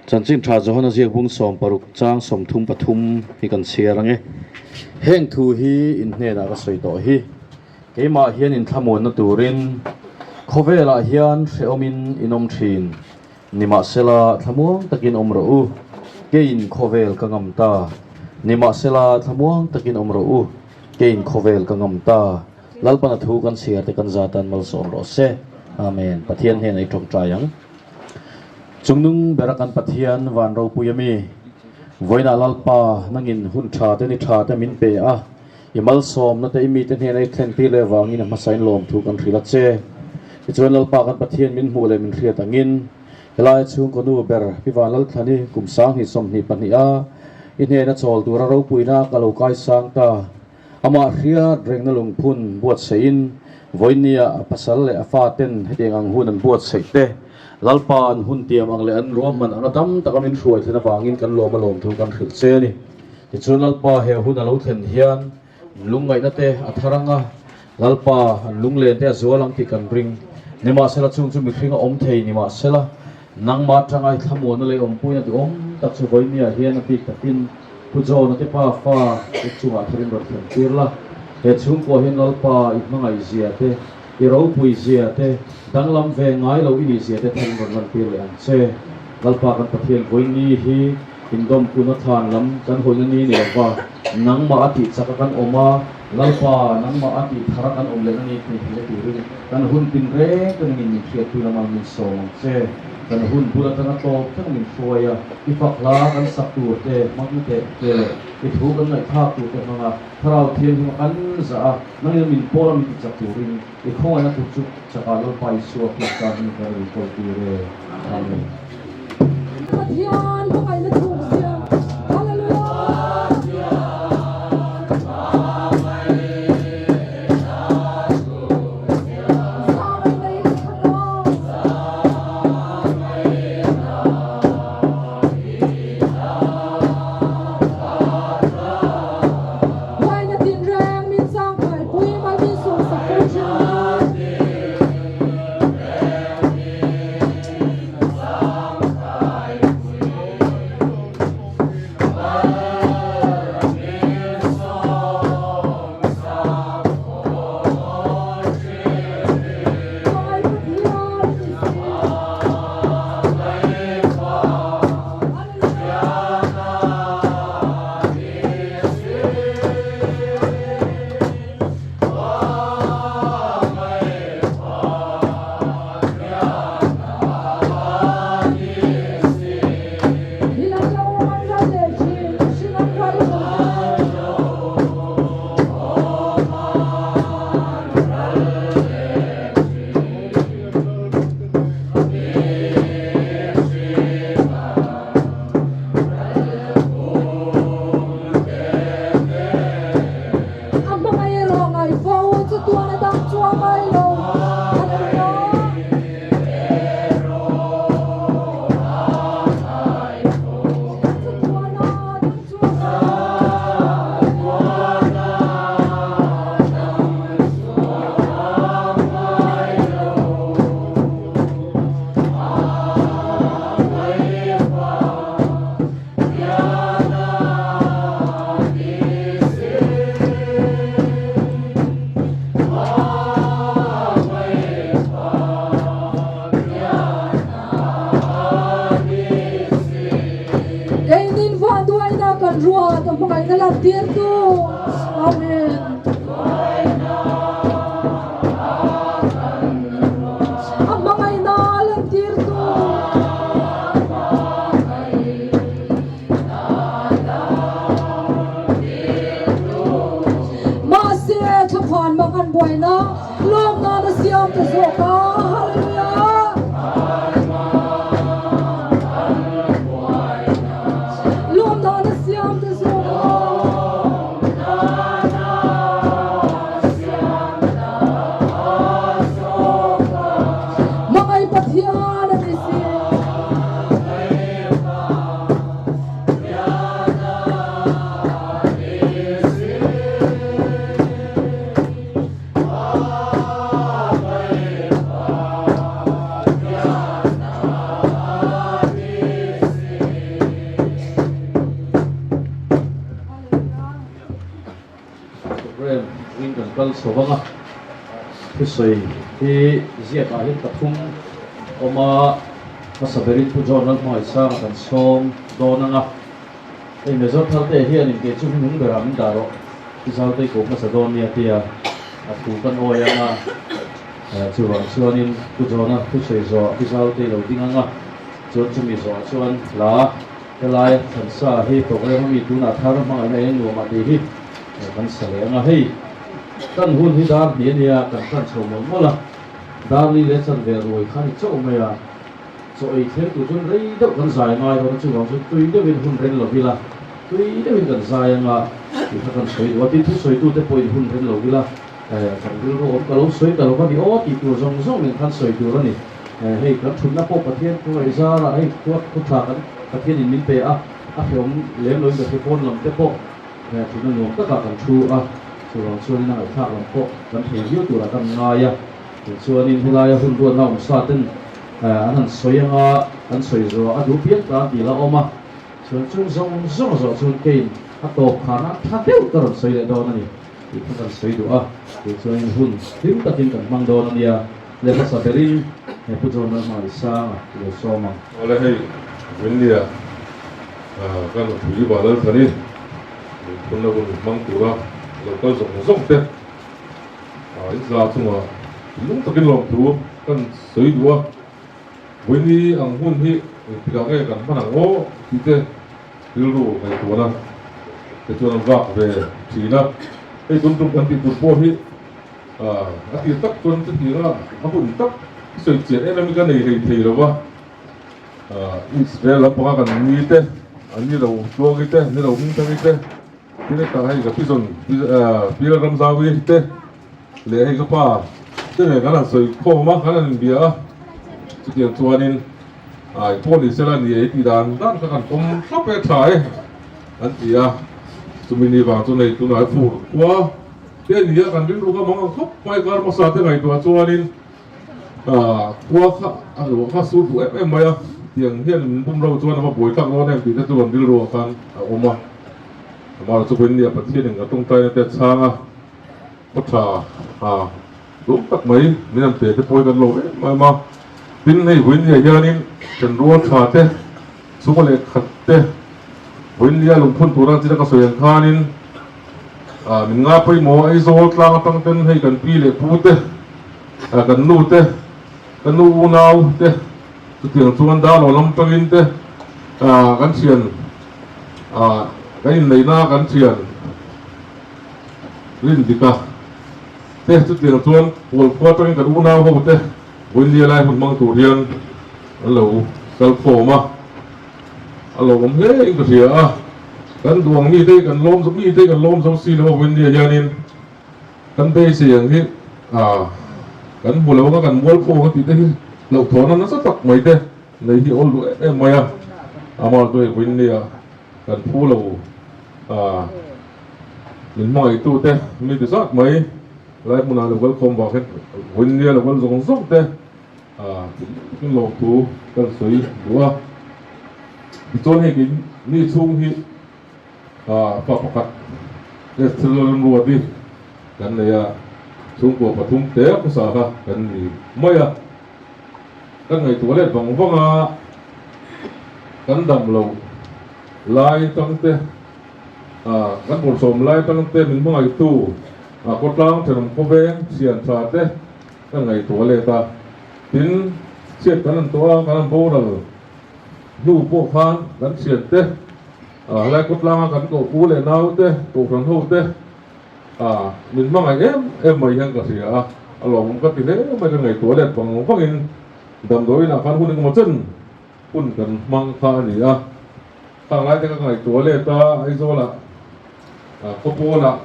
Chanchin Tha Johana ziak bung 60 chang 33 hi kan chhiar ang e. Heng thu hi in hnenah ka sawi tawh hi. Keimah hian in thlamuanna turin khawvelah hian hrehawmin in awm thin. Nimahsela thlamuang takin awm rawh u, keiin khawvel ka ngam ta. Nimahsela thlamuang takin awm rawh u, keiin khawvel ka ngam ta. Lalpana thu kan chhiar te kan zatan malsawm rawh se. Amen. Pathian hnenah i tawngtai ang. Chungnung bera kan Pathian van ropui ami, vawiinah Lalpa nangin hun tha te ni tha te min pe a, i malsawmna te i mite hnena i thlen tir leh avangin a hmasain lawmthu kan hrilh a che. Tichuan Lalpa kan Pathian min hmuh leh min hriat angin helai chhungkaw nu ber Pi Vanlalthlani kum 2022 a i hnena chawl tura ropuina ka lo kaisang ta. Amah hriat rengna lungphun buatsaihin vawinia a pasal leh a faten hetiang ang hun an buatsaih te, Lalpa an hun tiam ang leh an ruahman anga tam taka min hruai thlen avangin kan lawm a lawmthu kan hrilh che a ni. Tichuan Lalpa he hun a lo thlen hian lungngaihna te a thar ang a, Lalpa an lunglen te a zual ang tih kan ring. Nimahsela chung chu mihring a awm thei nimahsela nangmah atanga i thlamuanna leh awmpuina duhawm tak chu vawinia hian a bik takin Pu John-a te pa fa te chungah tharin rawn thlen tir la, he chhungkua hian Lalpa i hmangaih zia te, i ropui zia te, danglam ve ngai lo i nih zia te tharin rawn lan tir leh ang che. Lalpa kan Pathian vawiini hi indawmkuna thlan lam kan hawina ni ni lova, nangmah a tih chaka kan awm a, Lalpa nangmah a tih thara kan awm lehna ni tih theihna turin kan hun tin reng te nangin min hriatpui lama min sawm ang che. Kan hun bul atanga tlawm thleng min hruai a, i fak hla kan sak tur te hmang teh te leh i thu kan ngaihthlak tur te hmanga Thlarau Thianghlim a kan zah a, nangin min pawl a min tichak turin i khawngaihna tur chu chakah Lalpa Isua Krista hming kan rawn kawl tir e. Amen. Pathian hmangaihna thuk zia. Hallelujah. A hmangaih erawh ngai fo, chatuan a dang chuang ngai lo. Hallelujah. Chatuan a dang chuang ngai lo. Keinin vanduaina kan ruat a hmangaihna lantirtu. Amen. A hmangaihna lantirtu. Mahse thlaphan mak an buaina lawm nan a siam ta zawk a. Hallelujah! Lawm nan a siam ta zawk a. Hmangaih Pathian a ni si. chho vang a, thusawi hi ziakah hian pathum awm a, hmasa berin Pu John Lalhmangaihsanga kan sawm dawn ang a, hei Major Tharte hianin kei chu hnuhnung berah min dah rawh, i zaute i ko hmasa dawn nia tia a thu kan awi ang a, chuvang chuanin Pu John-a thusawi zawhah i zaute i lo ding ang a, chuan chumi zawhah chuan hla Helai thlansa hi program ami tunah thar hmangaihna eng nuamah tih hi kan sa leh ang a, hei tan hun hi dar hnih a nia, kan tan chho mawlh mawlh a, dar li leh chanve ruai kha a ni chauh mai a, chaw ei thleng tur chuan rei deuh kan zai ngai dawn a, chuvang chuan tui deuhin hun ren lo ila, tui deuhin kan zai ang a tih kha kan sawi duh a, tin thusawitute pawhin hun ren lo ila kan rilru awm ka lo sawi ta lo va ni aw tih tur zawng zawng nen khan sawi tur a ni. Hei kan thutna pawh Pathian khawngaih zarah hei khua khaw tha kan Pathianin min pe a, a hreawm lem loin ka hre pawn lam te pawh thutna nuam takah kan thu a, chuvang chuanin a ngaihthlak lam pawh kan thei viau turah kan ngai a, tichuanin helaia hun ruatna awm sa ten an han sawi anga an sawi zawh a duh piang ta tih la awm a, chuan chung zawng zawng zawh chuan keiin a tawp khana tha deuh ka rawn sawi leh dawn a ni. Tih kha kan sawi duh a, tih chuanin hun hlim takin kan hmang dawn a nia, leh hmasa berin he Pu John Lalhmangaihsanga i lo sawm ang. Awle hei Winnie-a ka nupui Vanlalthani lungphunna hun hmang tura lo kal zawng zawng te in za chungah lung takin lawmthu kan sawi duh a, Winnie ang hun hi engtikah nge kan hman ang aw tih te Rilru ngaihtuahna te chuan an vak ve thin a, hei tun tum kan tih tur pawh hi a tir tak chuan chutianga a hun tak sawi chian em em hi ka nei hlei thei lo va, Israel lampanga kan mi te, an ni lo Tluangi te, an ni lo Hmingthangi te, tin hetah hei ka Pizawn Pi Lalramzawi te leh hei ka pa te nen kan han sawi khawm a, kan han inbia a, chutiang chuanin. Ai pawh ni sela ni ei tih dan dan kha kan pawm thlap e tha e an ti a, chumi ni vang chu nei tunah fur khua te a ni a, kan rilru kha mang ang khawp mai kar hmasa te ngaihtuah chuanin khua kha a ruah kha sur duh em em mai a, tiang hian min bum ro chuan a va buai tak dawn em tih te chu kan rilru ah khan a awm a, amah chu vawiin nia Pathianin ka tawngtaina te a chhang a, khaw tha a. Duh tak mai min an pe te pawh hi kan lo em em a, tin hei Vawiinliah hianin thenrual tha te, chhunga leh khat te Vawiinliah lungphun tura china ka sawi ang khanin ah min ngai pawimawh a, Aizawl tlang atang ten hei kan pi leh pu te, kan nu te, ka nu unau te chutiang chuan Darlaw lam tangin te ah kan thian ah kan inneihna kan thian Rindika. Te chutiang chuan Pual khua atangin kan unau ho te Vawiinlia lai hmun hmang tur hian an lo kal khawm a, a lo awm hle in ka hria a, kan duh ang mite hi kan lawm zo mite hi kan lawm zo si lo a Vawiinlia hianin kan beisei ang hi ah kan hmu lo anga kan mual khawm ang tih te hi hlauhthawn a nasa tak mai te nei hi awl duh em em mai a, amah chu hei Vawiinlia kan phu lo ah. Min hmangaihtu te mi ti zat mai lai hmunah lo kal khawm vang hian vawiinnia lo kal zawng zawng te in lawmthu kan sawi duh a. Tichuan hei kei ni chhung hi fa pakhat Esther Lalremruati kan nei a, chhungkua pathum te khawsa kha kan ni mai a. Kan ngaihtuah let vang vang a, kan dam loh lai tang te. Kan bawrhsawm lai atang te min hmangaihtu khawtlang thenawm khawveng thian tha te kan ngaihtuah let a, tin chhiat kan han tawh a, kan han boral hnu pawh khan kan thian te helai khawtlanga kan koh pu leh nau te, kohhran ho te min hmangaih em em mai hian ka hria a, a lawmawm ka ti hle mai ka ngaihtuah let vang vangin damdawiinah khan hun engemaw chen hun kan hmang kha a ni a. Khang lai te ka ngaihtuah let a, Aizawlah Khawpawnah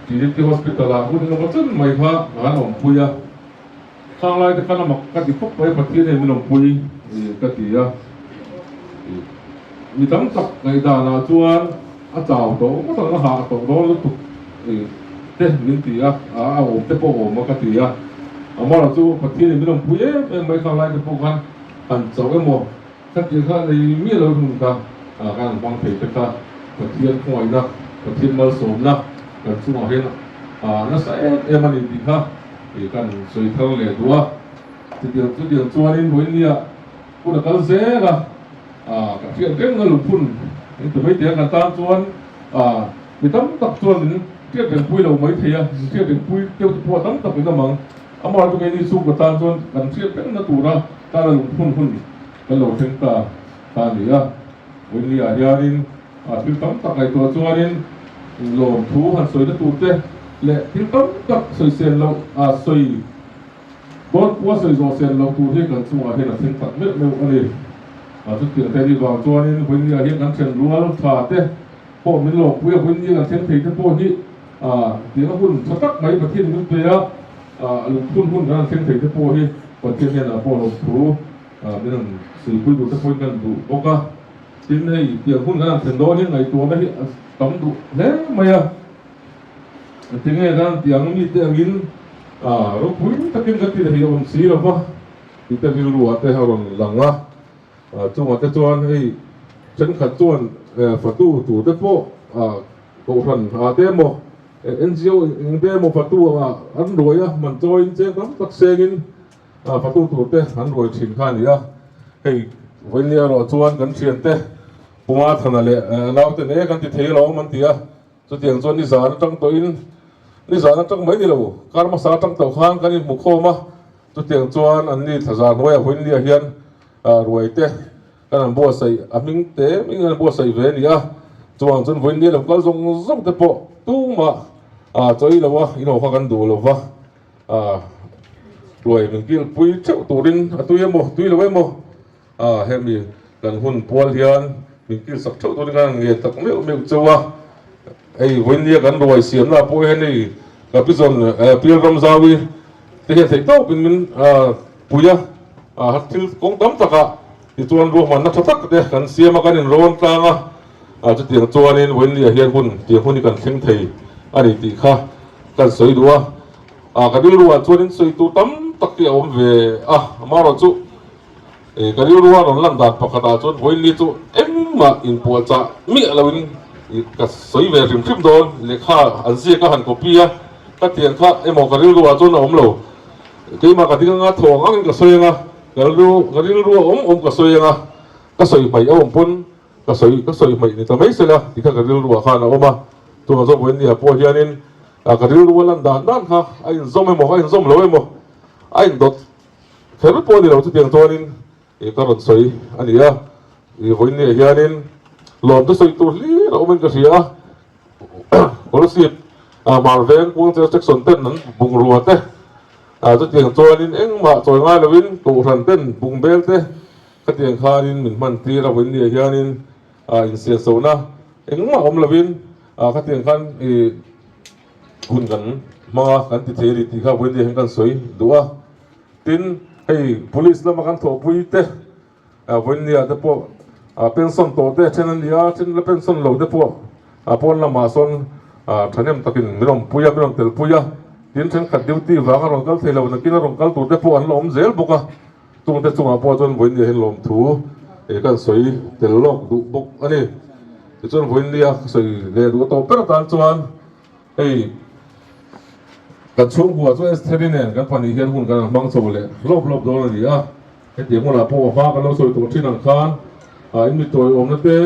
TDP Hospital ah hun engemaw chen mai kha an awmpui a, khang lai te khan a mak ka ti khawp mai, Pathian hian min awmpui ka ti a, mi tam tak ngaihdanah chuan a chau tawh ngawt ang, a hah tawh dawn lutuk te min ti a, a awm te pawh a awm a ka ti a, amaherawh chu Pathian in min awmpui em em mai khang lai te pawh khan han chauh emaw Khatih kha nei miah lo hmun kha kan an hmang thei te kha Pathian khawngaihna, Pathian malsawmna kan chungah hian nasa em em a ni tih kha kan sawi thar leh duh a. Chutiang chutiang chuanin vawinia hun a kal zel a, kan hriat reng a lungphun eng ti mai teh a kan tan chuan mi tam tak chuan min hriat reng pui lo mai thei a, min hriat reng pui deuh te pawh a tam tak in awm ang. Amaherawhchu keini chhungkaw tan chuan kan hriat rengna tura tana lungphun hun kan lo thleng ta ta a ni a. Vawinia hianin thil tam tak ngaihtuah chuanin lawmthu han sawina tur te leh thil tam tak sawisel loh sawi Dawn pua sawi zawh sen loh tur hi kan chungah hian a thleng tak meuh meuh a ni. Chutiang te ni vang chuanin Vawinia hian kan then rual tha te pawh min lawmpui a, Vawinia kan thleng thei te pawh hi tiang a hun tha tak mai Pathian min pe a, lungphun hun kan han thleng thei te pawh hi Pathian hnenah pawh lawmthu min han suipui tur te pawhin kan duh bawk a. Tin, hei tiang hun kan han thlen dawn hian ngaihtuahna hi a tam duh hle mai a. Tinge kan tiang mite angin ropui takin kan ti thei awm si lo va tih te rilruah te a rawn lang a, chungah te chuan hei thenkhat chuan fatu tur te pawh kohhran ah te emaw NGO eng te emaw fatu ah an ruai a, man chawiin cheng tam tak sengin fatu tur te an ruai thin kha a ni a, hei vawinia erawh chuan kan thiante Puma Thana leh naute nen kan ti thei alawm an ti a. Chutiang chuan nizan atang tawhin, nizan atang mai ni lo, kar hmasa atang tawh khan kan inhmu khawm a, chutiang chuan anni thlazar hnuaiah Huinlia hian ruai te kan han buatsaih, a hming te hming an buatsaih ve a ni a, chuvang chuan Huinlia lo kal zawng zawng te pawh tumah chawi lo a, inho kha kan duh lo va, ruai min kilpui theuh turin a tui emaw tui lo emaw. A, hemi kan hun pual hian min kilsak theuh dawn khan nge tak meuh meuh chauh a, hei vawinia kan ruai siamna pawh hian hei ka pi zawn Pial Ramzaui te hian theih tawpin min pui a, thil kawng tam takah tichuan ruahmanna tha tak te kan siam a, kan inrawn tlang a, chutiang chuanin vawinia hian hun tiang hun hi kan thleng thei a ni tih kha kan sawi duh a, ka rilruah chuanin sawi tur tam tak hi a awm ve a, amaherawhchu. Ka rilru a rawn lan dan pakhatah chuan vawiinni chu engmah inpuahchah miah loin ka sawi ve hrim hrim dawn, lehkha an ziak a han copy a, ka tiang kha emaw ka rilru ah chuan a awm lo. Keimah ka ding anga thaw ang angin ka sawi anga, ka rilru ka rilru a awm awm ka sawi anga, ka sawi hmaih a awm pawn ka sawi ka sawi hmaih ni ta mai sela ti kha ka rilru ah khan a awm a. Tunah chuan vawiinni ah pawh hianin ka rilru a lan dan dan kha a inzawm emaw a inzawm lo emaw a indawt Kher pawh a ni lo chutiang chuanin ih ka rawn sawi a ni a, ih vawiinniah hianin lawm te sawi tur hlir a awmin ka hria a, Kawlsip Mar veng Kuangcher section ten an bungrua te chutiang chuanin engmah chawi ngai loin Kohhran ten bungbel te khatiang khanin min hman tir a, vawiinniah hianin insiansona engmah awm loin khatiang khan ih hun kan hmang a, kan ti thei a ni tih kha vawiinniah hian kan sawi duh a. Tin, hei police lama kan thawhpui te, vawiinniah te pawh pension tawh te then an ni a, then la pension lo te pawh pawn lamah sawn thahnem takin min rawn pui a, min rawn telpui a. Tin, thenkhat duty vanga rawn kal thei lo nakin a rawn kal tur te pawh an la awm zel bawk a. Chungte chungah pawh chuan vawiinniah hian lawmthu kan sawi tel lawk duh bawk a ni. Tichuan vawiinnia ka sawi leh duh tawh ber atan chuan hei kan chhungkua chu Estheri nen kan pahnih hian hun kan han hmang chho leh hlawp hlawp dawn a ni a. Hetiang hunah pawh hma kan lo sawi tawh thin ang khan in mi tawiawmna te,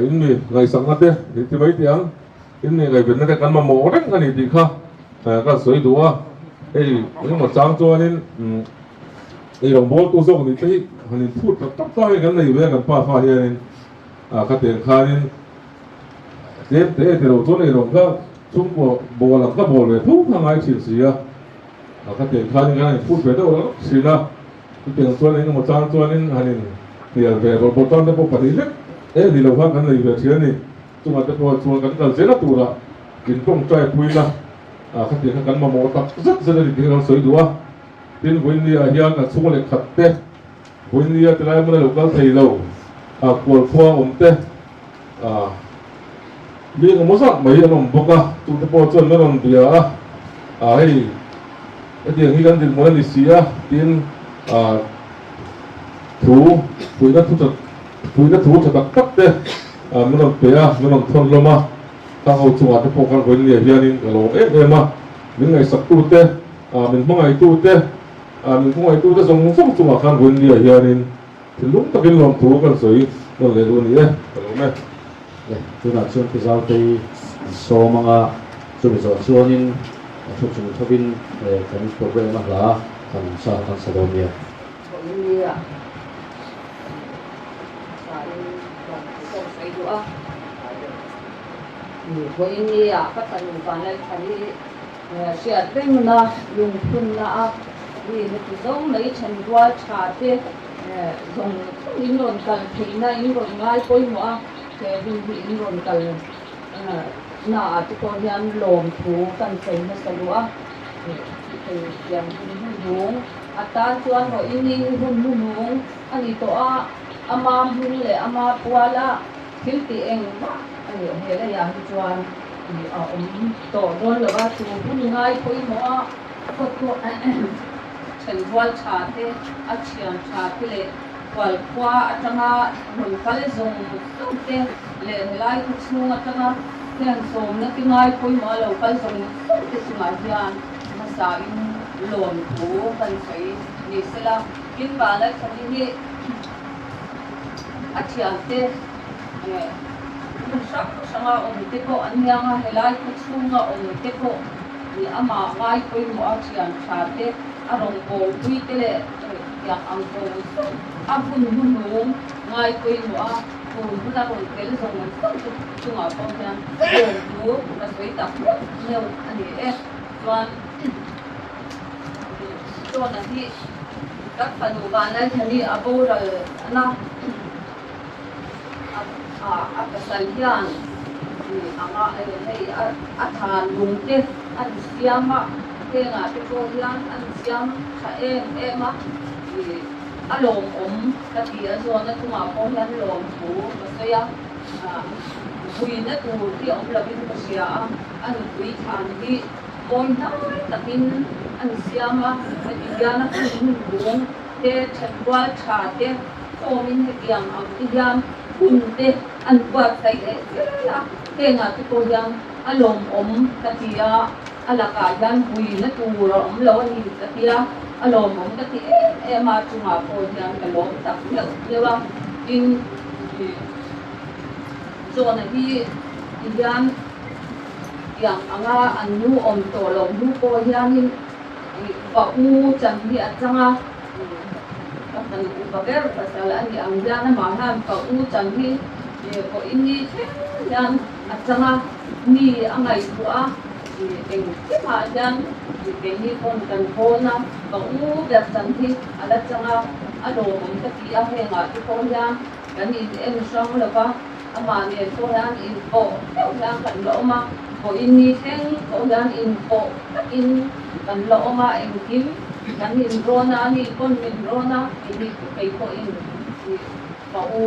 in mi ngaihsakna te ti mai teh ang, in mi ngaihvenna te kan mamawh reng a ni tih kha kan sawi duh a. Hei engemaw chang chuanin Ei rawngbawltu zawk nih te hi han inphut tak tak tak hi kan nei ve a kan pa fa hianin ka teng khanin tlem te e tilo chuan ei rawng kha chhungkaw bawl ang ka bawl ve tho kha ngai thin si a, ka teng khanin kan han inphut ve deuh reuh thin a, chutiang chuan engemaw chang chuanin han in hnial ve bawrh bawrh tan te pawh pahnih lek e ni lo khan kan nei ve thin a ni, chungah te pawh chuan kan kal zel a turah in tawngtai puina khatiang kha kan mamawh tak zet zet a ni tih kha kan sawi duh a. Tin, Vawiinnia hian a chhung leh khat te, Vawiinnia ti lai hmun a lo kal thei lo, a kual khua awm te, a mi engemaw zat mai an awm bawk a, chungte pawh chuan min rawn bia a, a hei hetiang hi kan dinhmun a ni si a, tin, a thu puihna thu tha puihna thu tha tak tak te min rawn pe a, min rawn thawn hlawm a. Khang ho chungah te pawh khan vawiin hianin ka lawm em em a, min ngaihsaktute, min hmangaihtute, min khawngaitute zawng zawng chungah khan vawiin hianin thinlung takin lawmthu kan sawi nawn leh duh a ni e, ka lawm e. Le, tunah chuan Pu Zautei an sawm anga chumi zawh chuanin a thu chung thovin kan programme a hla kan sa kan sa dawn nia. Vawiin Sain lawmthu pawh sawi duh a. Vawiin nia ka fanu Vanlalthani hriat rengna lungphunna a mi heti zawng mai thenrual tha te zawng zawng in rawn kal theihna in rawn ngai pawimawh a, he hun hi in rawn kal naah te pawh hian lawmthu kan sawi hmasa duh a. Hei tiang hun hnuhnung atan chuan vawiin ni hi hun hnuhnung a ni tawh a, ama hming leh ama puala thil tih engmah a ni he leiah hi chuan a awm tawh dawn lo a, chu hun ngai pawimawh a khawthuah thenrual tha te, a thian tha te leh Kualkhua atanga rawn kal zawng zawng te leh helai khawchhung atanga heng sawmna ti ngai pawimawh a lo kal zawng zawng te chungah hian hmasain lawmthu kan sawi ni sela. Tin, Vanlalthani hi a thiante hmun hrang hranga awm te pawh an niang a, helai khawchhunga awm te pawh amah ngai pawimawh a thian tha te, a rawngbawlpui te leh tiang ang zawng zawng a hun hnuhnung ngai pawimawh a, tun huna rawn tel zawng zawng te chungah pawh hian lawmthu ka sawi tak meuh meuh a ni e. Chuan John-a hi kan fanu Vanlalthani a boral na a pasal hian anga hei a than lung te an siam a, hengah te pawh hian an siam tha em em a, a lawmawm ka ti a, zawn a chungah pawh hian lawmthu ka sawi a, vuina tur hi awm lovin ka hria a, a nupui thlan hi mawi hnai takin an siam a, heti hian a hun hun bung te, thatrual tha te khawmin hetiang ang te hian hun te an buatsaih leh zel a, hengah te pawh hian a lawmawm ka ti a, a lakah hian vuina tur a awm lo a ni ka ti a, a lawmawm ka ti em em a, chungah pawh hian ka lawm tak meuh meuh a, tin John-a hi ti hian tiang anga an nu awm tawh loh hnu pawh hianin va u chan hi a chang a, ka fanu upa ber pasal a nih ang hian amah hian va u chan hi pawhin ni thleng hian a chang a, mi a ngaihtuah a, engkimah hian keini pawn kan hawn a, va u ber chan hi a la chang a, a lawmawm ka ti a, hengah te pawh hian kan in en hrang lo va, amah nen pawh hian inpawh deuh hian kan la awm a, pawhin ni thleng pawh hian inpawh takin kan la awm a, engkim kan inrawn a, ani pawn min rawn a, keini kei pawhin ka u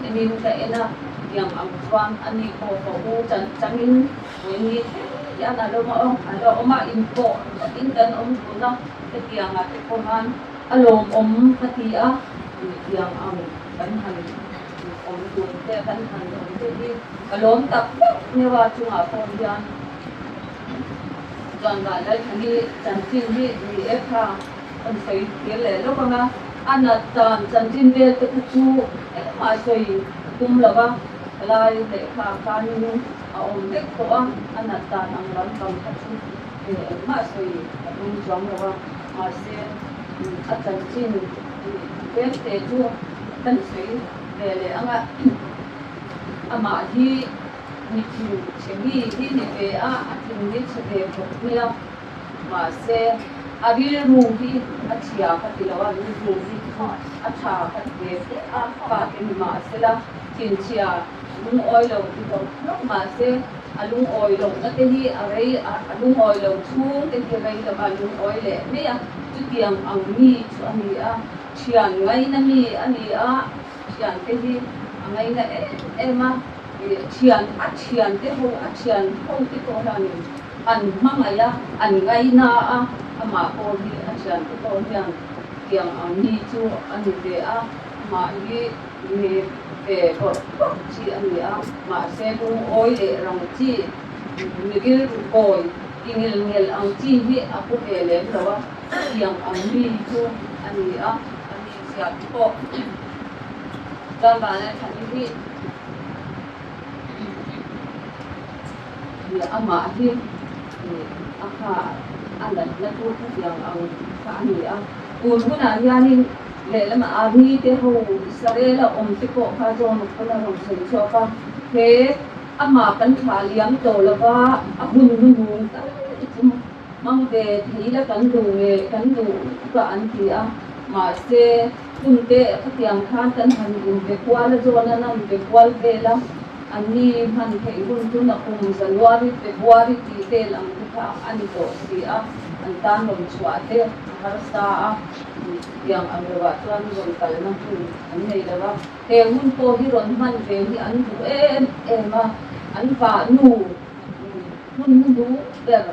enin ka en a, tiang ang chuan ani pawh ka u chan changin pawhin ni thleng hian a lo awm a, inpawh takin kan awm dun a, hetiangah te pawh khan a lawmawm ka ti a, tiang ang kan han awm dun te kan han awm te hi ka lawm tak meuh meuh a chungah pawh hian chuan Vanlalthani chanchin hi ni e kha kan sawi tir leh lawk ang a, a nat dan chanchin vel te kha chu engmah sawi tum lo va, helai lehkha khanin a awm vek tawh a, a nat dan ang lampang kha chu engmah sawi ka tum chuang lo a, mahse a chanchin tlem te chu kan sawi ve leh ang a, amah hi mi thin chhe mi hi ni ve a, a thin hi chhe ve khawp mai a, mahse a rilru hi a chhia ka ti lo a, rilru hi chu a tha ka ti ve hle a, fate ni mahsela thinchhia lungawi lo ti hlawk hlawk mahse a lungawi lohna te hi a rei a lungawi lo chhung te hi rei lova lungawi leh mai a, chutiang ang mi chu a ni a. Thian ngaina mi a ni a, thiante hi a ngaina em em a, thian a thiante ho a thian ho te pawh hianin an hmangaih a, an ngaina a, amah pawh hi a thiante pawh hian tiang ang mi chu a ni ve a, amah hi mi ve bawrh bawrh chi a ni a, mahse lungawi leh rang chi. Mi rilru kawi ti ngil ngel ang chi hi a pu ve lem lo a, chutiang ang mi chu a ni a, a mi ziah te pawh chuan vana than hi amah hi a kha a natna chu khatiang ang kha a ni a. Tun hunah hianin lehlamah army te ho Israel a awm te pawh kha John pawn a rawn sawi chhuak a, he amah kan thlah liam tawh lova a hun hnuhnung tal te chu hmang ve thei la kan duh nge kan duh ka an ti a, mahse hun te khatiang khan kan han inbe kual a John an an be kual vel a, anni hman theih hun chu nakum January February tih vel ang te kha a ni tawh si a, an tan rawn chhuah te. A harsa a, chutiang ang lohah chuan rawn kalna hun an nei lo a, he hun pawh hi rawn hman ve hi an duh em em a, an vahnu hun hnuhnung ber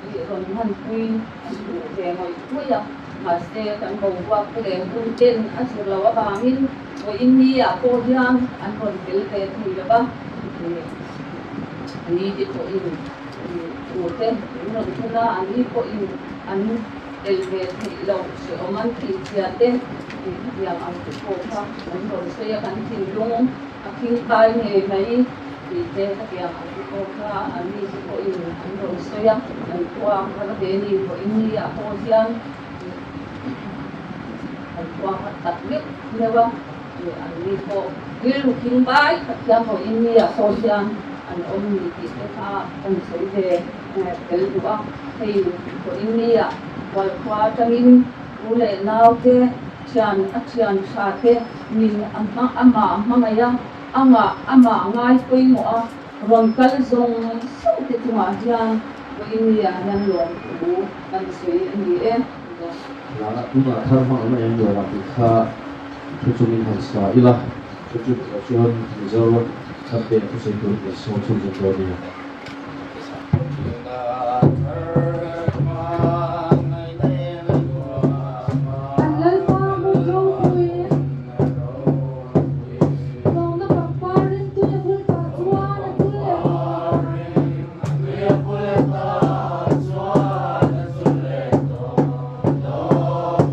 hi rawn hmanpui an duh ve ngawih ngawih a, mahse kan boruak te leh hun ten a zir loh avangin vawiin ni ah pawh hian an rawn tel ve thei lo va, ni te pawhin Tute an rawn thun a, an ni pawhin an tel ve theih loh hrehawm an tih chhia te tih hetiang ang te pawh kha an rawn sawi a, kan thinlung a khingkai ngei mai tih te hetiang ang te pawh kha an ni te pawhin an rawn sawi a, an khua har ve ni vawiin ni ah pawh hian an khua har tak meuh meuh a, an ni pawh rilru khingbai tak hian vawiin ni ah pawh hian an awm ni tih te kha kan sawi ve tel duh a, hei vawiin ni ah Hualkhua atangin u leh nau te thian a thian tha te min a hma amah hmangaih a, angah amah ngai pawimawh a rawn kal zawng zawng te chungah hian vawiin ni ah hian lawmthu kan sawi a ni e. Lana tunah thar hmang na eng nuamah tih kha thu chungin han sa ila, chu chu chuan Mizoram Tharte a thusawi tur kan sawn chhun zawk dawn nia. An Lalpa hmun ropui Tlawngna pangpar rimtui a bul tah chuan a chul leh tawh ang.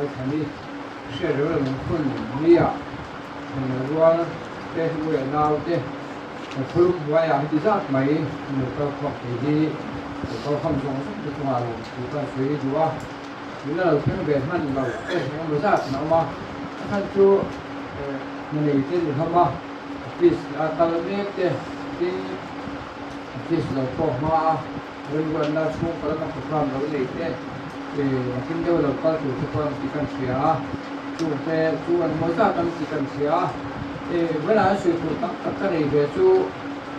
Lalthani hriat reuh lung phun nia thenel rual te u leh nau te khulum hnuaiah heti zat mai an lo kal khawm thei hi lo kal khawm zawng zawng te chungah lo thu ka sawi duh a, tuna lo thleng ve hman lo te engemaw zat an awm a, a chhan chu hna nei te ni hlawm a, office a kal mek te tin office lo pawh hma a. Remruatna chhung kalna program lo nei te nakin deuh lo kal tur te pawh an ti kan hria a, chung te chu an mawi zat an ti kan hria a. Vawiinah an sawi tur tak tak ka nei ve chu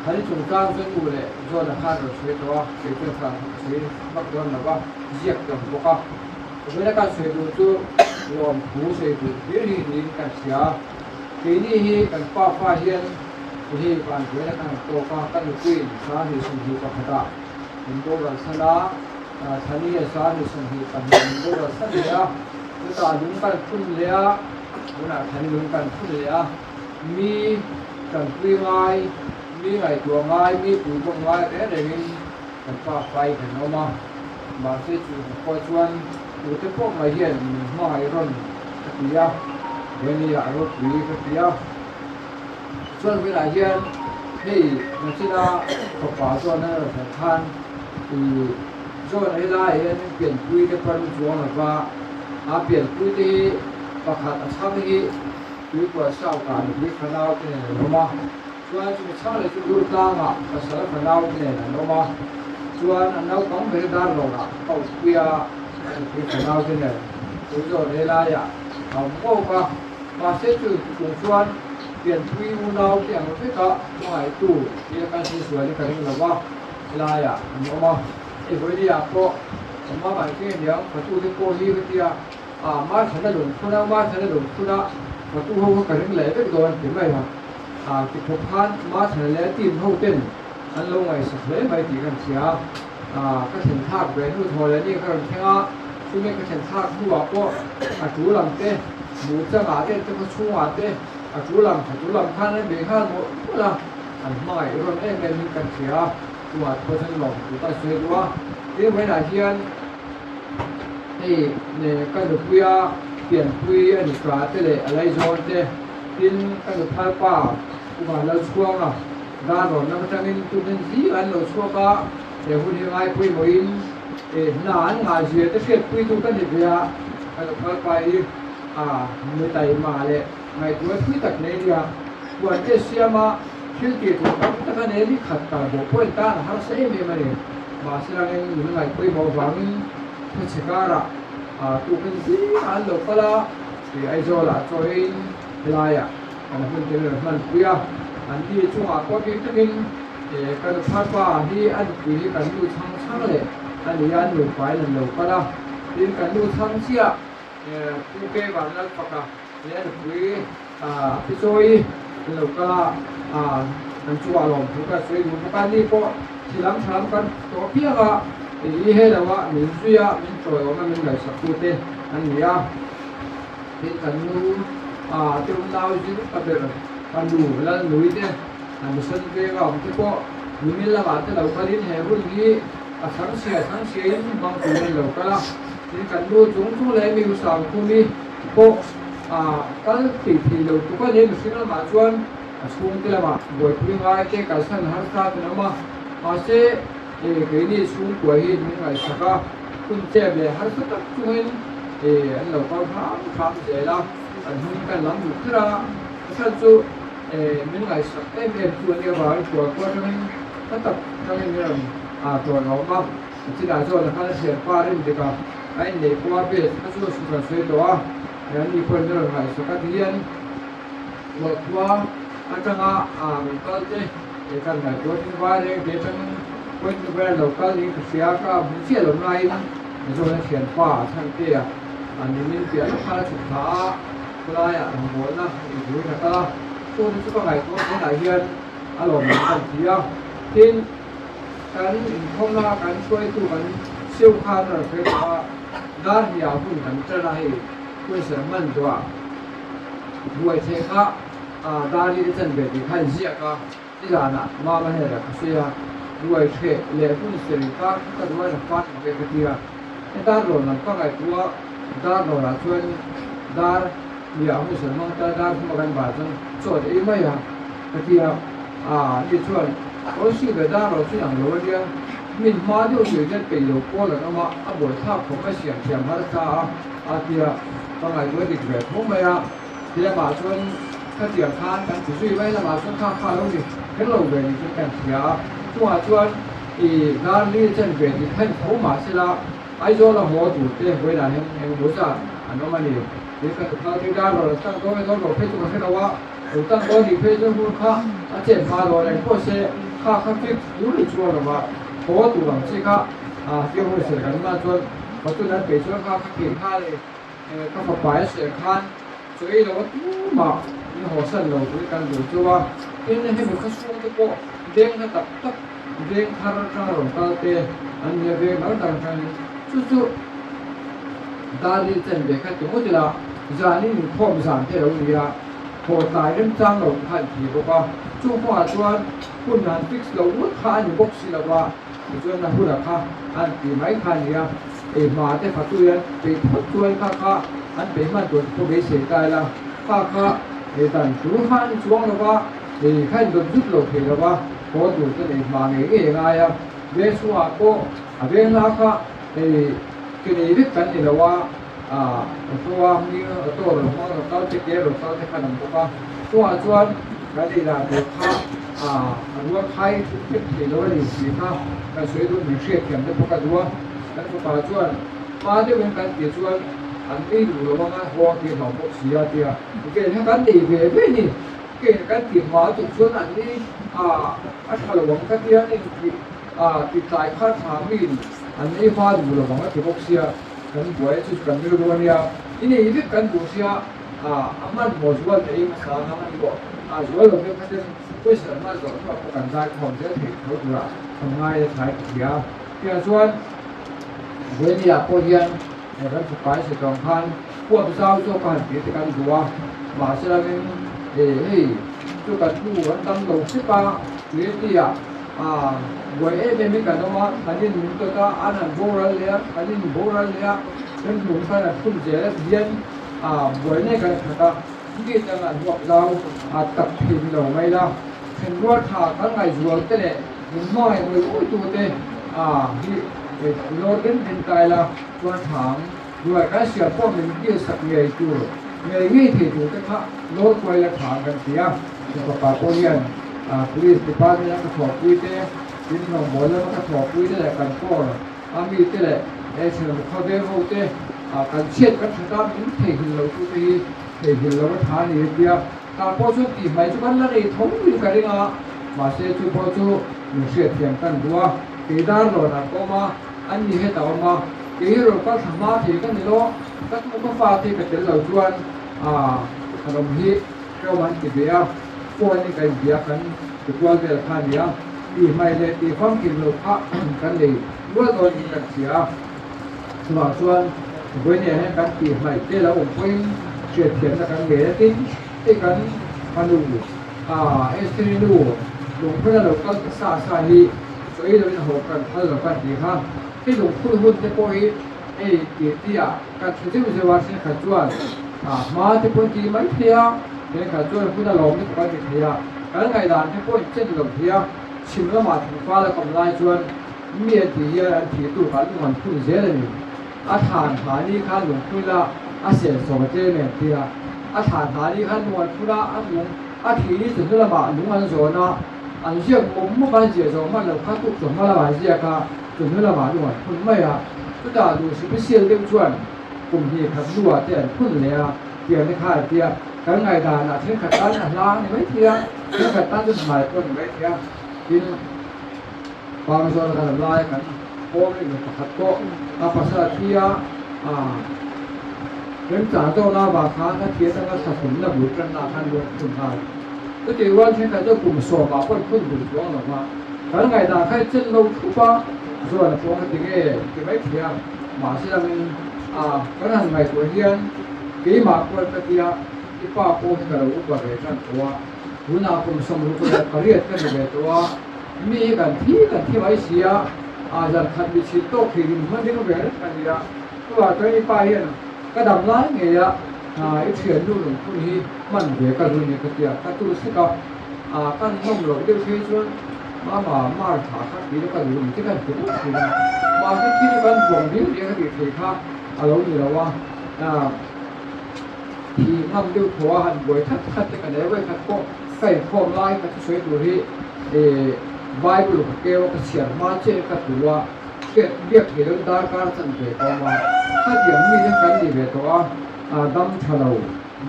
Thani chungchang chu nu leh John-a khan rawn sawi tawh a, kei chuan thlan kha ka sawi vak dawn lo va, ziak ka awm bawk a. Vawiina kan sawi tur chu lawmthu sawi tur hlir hi niin kan hria a, keini hi kan pa fa hian Hei van buaina kan han tawk a, ka nupuiin 2021 ah min boral san a, Thani a 2022 min boral san leh a, chutah lung kan phun leh a, tunah Thani lung kan phun leh a, mi tanpui ngai, mi ngaihtuah ngai, mi puibawm ngai reng rengin kan pa fai kan awm a, mahse chu khua chuan tute pawh mai hian min hmangaih rawn ka ti a, Veniah ropui ka ti a. Chuan velah hian hei nachina fapa chuan a rawn hmuh khan ih John a helaiah hian pianpui te pan chuang lo va, a pianpui te hi pakhat a chhang hi tuikual south ah nupui fanau te nen an awm a, chuan chumi chhang leh chu Durtlangah pasal fanau te nen an awm a, chuan an naupang ber Darlawnah ka uppuia nupui fanau te nen chu John helaiah a awm ngawk a. Mahse chu chung chuan pianpui unau te ang veka hmangaihtu tia kan hre sual hi ka ring lo va, helaiah an awm a. Hei vawinia pawh kan mamah hi keng aniang fatute pawh hi hetia ah Marthana lungphun a, Marthana lungphun a fatu ho kha ka ring leh vek dawn ti mai a, ah ti khawp khan Marthana leh a team ho ten an lo ngaihsak hle mai tih kan hria a, ah ka thlen thlak ve hnu thaw leh ni ka rawn thleng a, chumi ka thlen thlak hnuah pawh a tul ang te, Hmuh changah te, te khaw chhungah te a tul ang tha tul ang khan an bei nghal mawlh mawlh a, an hmangaih rawn em em in kan hria a, chungah te pawh chuan lawm tur ka sawi duh a. Tin vawiinah hian hei ka nupuia pianpui a ni ta te leh a laizawn te, tin ka nuphalpa Pu Vanlalchhuanga dan rawn lam atangin tumin zing an lo chhuak a, he hun hi ngaipawimawhin hna an ngahzia te hriatpuitu ka ni ve a. Ka lo kal pa hi a mi taima leh ngaihtuah thui tak nei nia. Puan te siama thil tih tur tam tak a nei ni khat kal bawh pawhin tan a harsa em em a ni. Mahse langin min ngaihpawimawh vangin khawchhe karah tukin zingah an lo kal a, tui Aizawlah chawiin helaiah kan hun te rawn hmanpui a. An ni chungah pawh bik takin ka nuphar pa hi a nupui hi kan nu chhang chhang leh a ni a, nupain an lo kal a. Tin, kan nu chhang chiah Pu Ke Vanlalfaka leh a nupui Pi Chawi an lo kal a, an chungah lawmthu ka sawi duh bawk a, ni pawh thi lam tha lam kan tawh piang a, i he lo a min zui a, min tawiawm a, min ngaihsaktute an ni a. Tin, kan nu te unau zing ka ber ka nu Lalnui te an sawn venga awm te pawh nimin lamah te lo kalin he hun hi A thangchhia thangchhiain hmang tur an lo kal a, tin kan nu chung chung leh mi usang khumi pawh a kal thei thei lo tuk a ni. Mihring lamah chuan a chhungte lamah buaipui ngai te kalsan harsa ten awm a, mahse keini chhungkua hi min ngaihsak a, hun chep leh harsa tak chungin an lo kal hram hram zel a, an hming kan lam duh kher a, a chhan chu min ngaihsak em em chu a nih avangin kualkual atangin Ka tak tangin min rawn tawn a awm a, chinah chuan a khan a thianpa rin dik a, a inneih pawh a base kha chu a hrilh rawn sawi tawh a, ani pawhin min rawn ngaihsak a tihian Ruahkhua atanga rawn kal te kan ngaihtuah tin vai reng te atangin point number lo kal niin ka hria ka hmu chiah lo nain Mizoram a thianpa a chhan te a nimin piah lawk khan a chhuk thla a, khawlaiah rawngbawlna inbuin a kal a, chungte chu ka ngaihtuah tunah hian a lawmawm kan ti a, tin kan inkhawmna kan hruaitu kan siu khan a rawn sawi tawh a, dar hniah hun kan tan a hei puaisa hman duah buai thei kha dar hi ka chan ve tih kha inziak a, nizanah mama hnenah ka sawi a, buai hreh leh hun ser inkar kha ka duh a, na fat mak e ka ti a, heta rawn lam ka ngaihtuah a. Dar lawrah chuan dar nia hun sawi hmang ta dar hma kan bar chuan chaw te ei mai a ka ti a, aa ni chuan Kawlsih leh dar lo chu ang lo a nia, min hma deuh tur hian peih lo pawl an awm a, a buaithlak khawp mai siam thiam har ta a a ti a, ka ngaihtuah dik ve tho mai a, ti lamah chuan khatiang khan kan ti zui mai lamah chuan kha kha lo ni kher lo ve ni chuan kan hria a, chungah chuan i dar li chen ve tih kha in tho mah sela Aizawl a haw tur te vawiinah hian eng emaw zat an awm a ni. Tin ka tukhal te dar rawn tlang dawn e dawn lo phei chu ka hre lo a, lo tlang dawn nih phei chuan hun kha a chen hma dawn eng pawh se kha kha fix tur ni chuan lo va, haw tur ang chi kha tia hun ser kan hman chuan patun an peih chuan kha kha theih nghal e ka fapa e ser khan chaw ei lo a tumah min haw san lo turin kan duh chu a, tin hemi khawchhung te pawh veng hla tak tak Veng thar atanga rawn kal te an nia veng dang dang atangin chu chu Darlil chen ve kha ti ngawt ila zanin inkhawm zan te lo nia haw tlai remchang lo kha an thi bawk a, chung kawngah chuan hun han fix lo ngawt kha a ni bawk si lo va, tichuan a huna kha an ti mai kha a nia, ei hma te fatu hian peih phawt chuan kha kha an peih hman tur pawh beisei ta ila kha kha ei dan tur kha a ni chuang lo va, ei kha in dawt zut lo thei lo va. Haw tur chu nei hma ngei ngei a ngai a, veng chhungah pawh a veng la kha hei ke nei vek kan ni lo a, ah auto a mi auto rawn hmang rawn kal te ke rawn kal te kha an awm bawk a, chungah chuan kan ei dan tur kha ah a rual khai vek thei lo a ni tih kha kan sawi duh min hriatthiam te bawk a duh a, kan fapa chuan hma deuhin kan tih chuan an ei duh lo ang a, haw ang tih a hlauh bawk si a tia, vel kha kan nei ve ve a ni. Kei kan tih hma tuk chuan an ni a a tha lo ang ka tia nin tih a ti tlai kha tha min an ei hma duh lo ang a ti bawk sia kan buai a chu chu kan rilru a nia i nei vek kan duh sia a a hmanhmawh zual te ei hmasa ang a ni bawk a zual lo deuh kha ten pawisa an hman zawh hnuah pawh kan zai khawm zel theih tho tura kan ngai a thlai ka hria tiang chuan Buaini ah pawh hian Kan fapa i hre tawng khan huap zau zawk a han tir te kan duh a, mahse langin e hei chu kan hnu an tam lo hrep a, tui a ah buai em em in kan awm a, thanin min tawt a, an han boral leh a, thanin boral leh a, kan hnu khan an phun zel a ti hian ah buai nek an khat a, mi dang an huap zau a tak thei ni lo mai la, thenrual tha kan ngaihzual te leh min hmangaih ngawih ngawih tu te ah hi lawr den den ta ila. Chuan thang ruai kan siam pawh min kil sak ngei tur, ngei ngei thei tur te kha lawr kuai la thang kan ti a. Ka fapa pawh hian Police Department a ka thawhpui te, tin rawngbawl lama ka thawhpui te leh kan pawl a mi te leh thenawm khawveng ho te kan chhiat kan tha ta min theihnghilh lo tu te hi theihnghilh lo a tha a ni a tia. Tah pawh chuan tih hmai chu kan la nei tho in ka ring a, mahse chu pawh chu min hriatthiam kan duh a, kei dar rawn an awm a. An ni het a awm a, kei hi rawn kal thla hma thei ka ni lo, ka tu ka fa te ka tel lo chuan aah kan awm hi hrehawm an ti ve a, phone in ka inbia kan ti kual vel kha a ni a, tih hmai leh tih famkim lo kha kan nei rual dawn in kan hria a, chuvang chuan vawinia hian kan tih hmaih te lo awm pawhin hriatthiamna kan ngei a, tin hei kan fanu aah Esther-i nu lungphun a lo kal ta sa sa hi. Chaw ei loin haw kan phal lo kan ti kha. Hei lungphul hun te pawh hi hei tih tih ah kan hre zeuh zeuh a, thenkhat chuan ah hma te pawh an ti mai thei a, thenkhat chuan hun a lawm te pawh kan ti thei a, kan ngaihdan te pawh in chen lo thei a, chhim lamah thingfal a kawm lai chuan mi an tih hian an thih tur kha lung an phun zel a ni. A thlan hna ni khan lungphul a a senso a tlem em tia, a thlan hna ni khan lung an phun a, a lung a thih ni chu hnu lamah lung an zawn a, An ziak mawp mawp a, ziah zawh hman lo kha tuk chawhma lamah an ziak a, chawhnu lamah lung an phun mai a. Chutah duh sipisial deuh chuan kum hnih khat hnuah te an phun leh a, tiang te kha an ti a. Kan ngaihdanah thenkhat tan a hla a ni mai thei a, thenkhat tan chu hmai pawh a ni mai thei a. Tin, Pangzawna kan awm laia kan hawm leh mi pakhat pawh a pasal a thi a, remchang zawkna avang khan a thi atanga thlahlumna bul tanna ah khan lung a phun nghal. Chutih rual thenkhat chu kum sawmah pawh an phun duh chuang lo va, kan ngaihdan kha i chen lo thup a, zuan a pawng a ti nge ti mai thei a, mahse langin a kan han ngaihtuah hian keimah pawh ka tia i pa pawh hi ka lo upa ve tan tawh a, tunah kum 68 ka ni ve tawh a, mi hi kan thi kan thi mai si a, a zan khat mi chhit tawk thei rin hman ding ve reng ka ni a, chuvang chuan i pa hian. Ka dam lai ngei a, i thiannu lungphun hi hman ve ka lu ni ka tia, ka tu sek a, kan nawm loh deuh phei chuan mama mar tha kha ti la ka lu ni te kan ti deuh thin a, mahse thil hi kan buang riau riau ka tih thei kha a lo ni lo a, thih ngam deuh thaw a han buai khat khat te ka nei vawi khat pawh ka inkhawm lai ka thusawi tur hi Bible ka keu a ka chhiar hma chiah in ka tu a. Hriat biak thei lo darkar chan ve ka awm a, khatiang mi te kan ni ve tawh a, dam tha lo,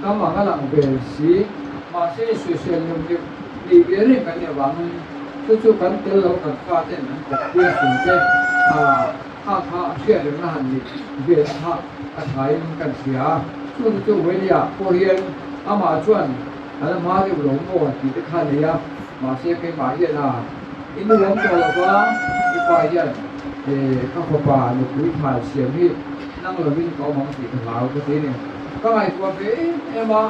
dam ang a lang ve si, mahse insuihsual neuh neuh nih ve reng kan nih avangin chu chu kan tel lo kan fa ten an kawppui a chung te kha kha hriat rengna han nih ve te kha a thain kan hria a, chung te chu Welia pawh hian amah chuan a la hma deuh lo maw tih te kha a nei a, mahse keimah hian a. I nu awm tawh lo va, i pa hian ka fapa nupui thlan siam hi nang lovin ka awm ang tih ka hlau ka ti a ni. Ka ngaihtuah ve em em a,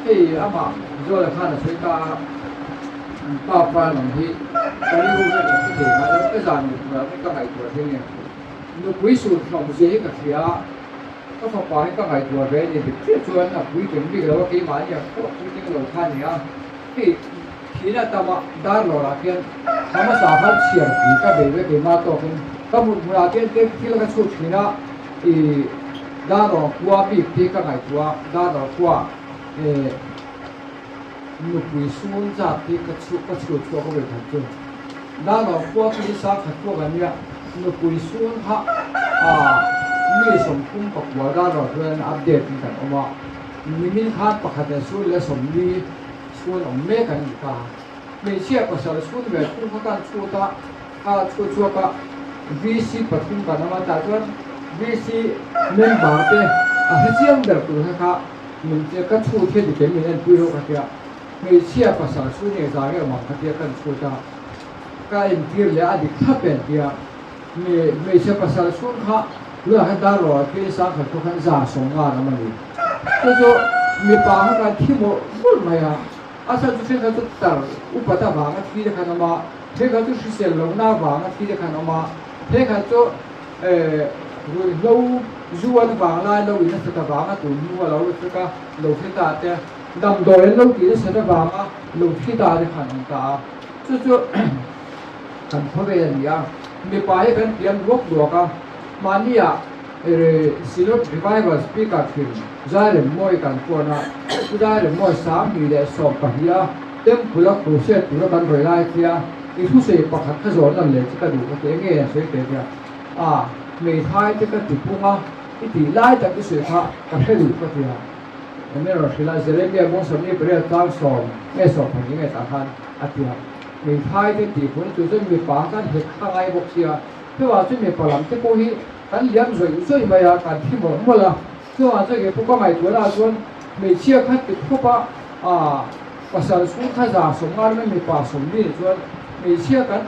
hei amah Zuala khan a sawi ta a, an pa pa nang hi ka rilru hian ka hre thei ngai lo, ka zan mut hmuh ah ka ngaihtuah thin a ni. Nupui sur hlawm zia hi ka hria a, ka fapa hi ka ngaihtuah ve a ni dik chiah chuan a puitling bik lo a, keimahni ang pawh a puitling lo kha a ni a, hei. Thina tama dar lawrah khian thla hmasa khan chhiar pui ka bei ve keimah tawkin ka mut hmunah khian te thil ka chhut thin a, i dar lawr khua bik te ka ngaihtuah a, dar lawr khua eh nupui sun zat te ka chhut ka chhut chhuak a vawikhat chu dar lawr khua khi sang khat pawh kan nia nupui sun kha ah mi 34 dar lawr chuan update in kan awm a, nimin khan pakhat leh sun leh 40 Chhun awm mek an ni ta. Hmeichhia pasal chhun ve thung kha kan chhut a, kha chhut chhuak a VC pathum kan awm a, tah chuan VC member te a hre chiang ber tur kha kha min ka chhut hi dik em min enpui ho ka tia, hmeichhia pasal chhun nge za nge awm ang ka tia kan chhut a, ka entir leh a dik thlap em tia hmeichhia pasal chhun kha tunah khan dar rawh ah khian sangkhat pawh khan 150 an awm a ni. Chu chu mipa kha kan thi mawlh mawlh mai a, a chhan chu thenkhat chu tar upat avanga thi te khan awm a, thenkhat chu hrisel lohna avanga thi te khan awm a, thenkhat chu ruihhlo zu an vang lai lo in nasat avanga tun hnu a lo fek a, lo thi ta te, damdawi an lo tih nasat avanga lo thi ta te khan awm ta a, chu chu kan khawvel a ni a, mipa hi kan pian duak duak a, mahnia. Synod Revival Speaker thin Zairemmawi kan phone a, Pu Zairemmawi 2012 a Temple a crusade tura kan rawi lai khi a, i thusawi pakhat kha zawh nan leh chu ka duh ka ti enge a sawi teh nia, a hmeithai te ka ti pung a, i tih lai tak i sawi kha ka hre duh ka ti a, min rawn hrilh a, Jeremia bawng 28 tlang sawm nge 12 nge tah khan a ti a, hmeithai te tih pun chu chuan mipa khan hek kha ngai bawk sia, chuvang chu mipa lam te pawh hi Kan liam zawih zawih mai a, kan thi mawlh mawlh a. Chuvang chuan kei pawh ka ngaihtuahna ah chuan hmeichhia kha ti khawp a, aah pasal chhung kha 150 ram mipa 40 nih chuan hmeichhia kan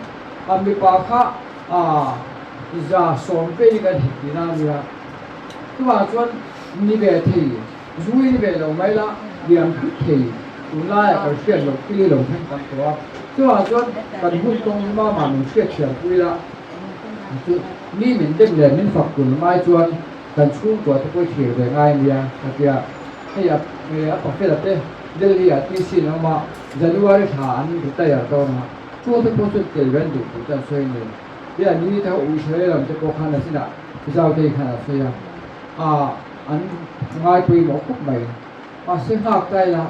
ah mipa kha aah 100 vel kan hit tihna a nia. Chuvang chuan ni ve thei, zui ni ve lo mai la, liam thut thei tunlaiah kan hriat loh pili lo thleng tam tawh a. Chuvang chuan kan hun tawng hi mama min hriatthiam pui la. Chu mi min dem leh min fak tun ngai chuan kan chhungkua te pawh i thlir ve ngai ania a tia. Hei a a pafela te Delhi ah TC an awm a, January thla an retire dawn a, chu te pawh chuan tel ve an duh tih chu an sawi a ni. Tia ni te ho Israel lam te pawh khan a chinah Zautei khan a sawi a, ah an ngai pawimawh khawp mai. Mahse nghak ta ila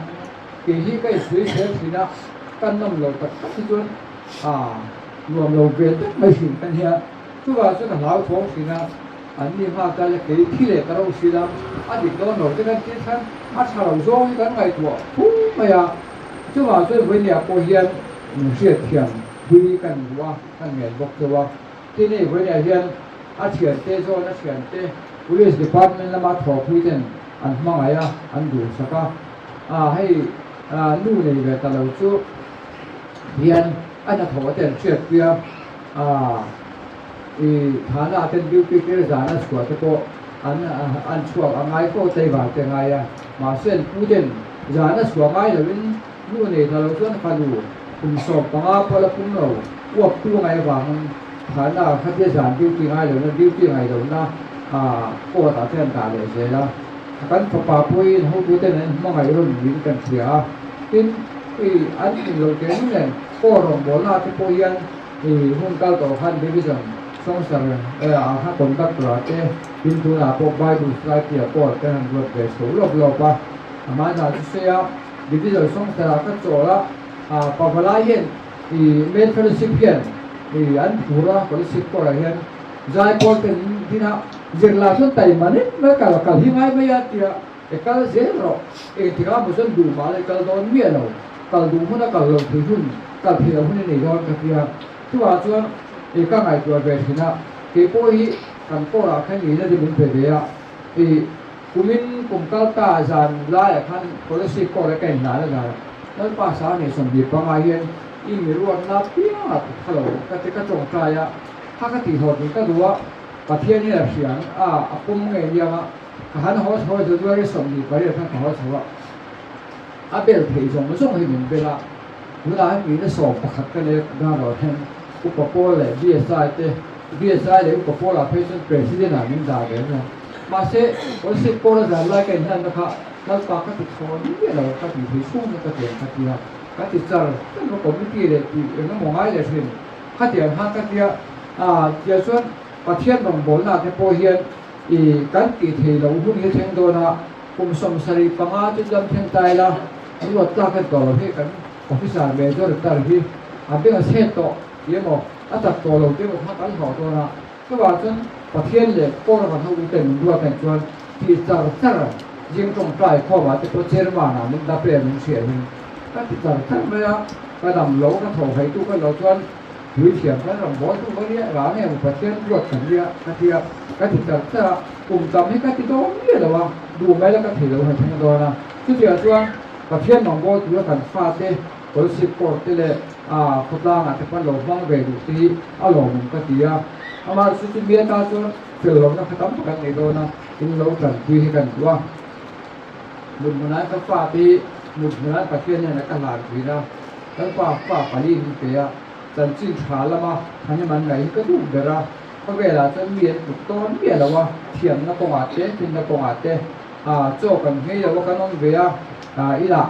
kei hi ka insuih zel thin a, ka nawm lo tak tak hi chuan ah Nuam lo ve tak mai hrim ka nia. Chuvang chuan a hlauthawng thin a, an ni nghak ta le kei thi leh ka ro si la, a dik dawn lo te kan tih khan a tha lo zawng hi kan ngaihtuah phung mai a. Chuvang chuan vawinia pawh hian min hriatthiam pui kan duh a, kan ngen bawk chauh a. Tin hei vawinia hian a thiante zawn a thiante Police Department lama thawhpui ten an hmangaih a, an duhsak a. Ah hei nu nei ve ta lo chu hian a hnathawh te an hriatpui a, aah i thana ten duty tir zana chhuah te pawh an an chhuak a ngai fo tlaivar te a ngai a, mahse an pu ten zana chhuah ngai loin nu nei ta lo chuan fanu kum 15 pawh la pum lo uap tu ngai avangin thana khatia zan duty ngai lohna duty ngai lohna aah court ah te an dah leh zel a. Kan fapa pawhin hotuten an hmangaih rawn niin kan hria a, tin, i an tlin loh tehlul nen aw rawngbawlna te pawh hian i hun kal tawh khan Division Sawngsar ah khan conductor ah te, tin tunah pawh Bible Society ah pawh kan han ruat ve chho lawp lawp a, amah chu sawi a, Division Sawngsar ah ka chawl a, Pavalai hian i Main Fellowship hian i an phur a, Fellowship Corps ah hian Zaipawl ten din a zirlai chuan taima nek mai kal kal hi ngai mai a tia e kal zel rawh engtikah maw chuan duh mah la i kal dawn miah lo kal duh hmun a kal lo thei hun kal thei lo hun i nei dawn ka tia chuvang chuan e ka ngaihtuah ve thin a keipawh hi kan kawr ah khan nihna te min pe ve a i kumin kum kal ta zan laiah khan policy court a ka inhlan a zan Lalpa Sang 25 hian i mi ruatna piangah ka kha lo ka ti ka tawngtai a. Kha ka tih hlawt in ka duh a, Pathian hian a hria ang a, a pawm ngei aniang a, ka han haw chho a January 28 khan ka haw chho a, a bel theih zawng zawng hi min bel a, tunah hian mihna 11 ka nei a, tunah rawh hian Upa Paul leh BSI te, BSI leh Upa Paul ah phei chuan President ah min dah ve ania, mahse Kawlsip Paul a zan lai ka inhlanna kha Lalpa ka ti thawn miah lo, ka tih theih chhung chu ka ti ang ka ti a, ka ti char char a, committee leh tih engemaw ngai leh thin. Khatiang khan ka tia a, tia chuan Pathian rawngbawlna te pawh hian i kan tih thei loh hun hi thleng dawn a, kum 75 chu dam thleng ta ila, ruat tlak en tawh lo hi kan officer major tar hi a beng a chhet tawh ti emaw a chak tawh lo ti emaw kha kan hlawh dawn a, chuvang chuan Pathian leh Paul kan ho uten min ruat en chuan tih char char zing tawngtai khawmah te pawh chairman ah min dap em min hriat hin ka ti char char mai a. Ka dam lo, ka tho haitu ka lo chuan tui thiam kan rawn bawl tu ka nia, rang em Pathian ruat kan nia ka ti a, ka ti char char a, kum tam hi ka ti dawn miah lo a, duh mai la ka thei lo han thleng dawn a, chutiang chuan Pathian rawn bawl tura kan fate Kawlsip court te leh khawtlangah te pawn lo hmang ve duh te hi a lawmawm ka ti a, amah chu chu mi ata chuan fel lohna kha tam tak an nei dawn a, in lo tanpui hi kan duh a. Mut hmunah ka fate hi mut hmunah Pathian hian a ka hlan thin a, kan pa fa pali min pe a, chanchin tha lama thahnem an ngaih hi ka duh ber a, khawvelah chuan mi an tluk tawn miah lo a, thiamna kawngah te, thinna kawngah te chaw kan nghei lo a, kan awm ve a, inah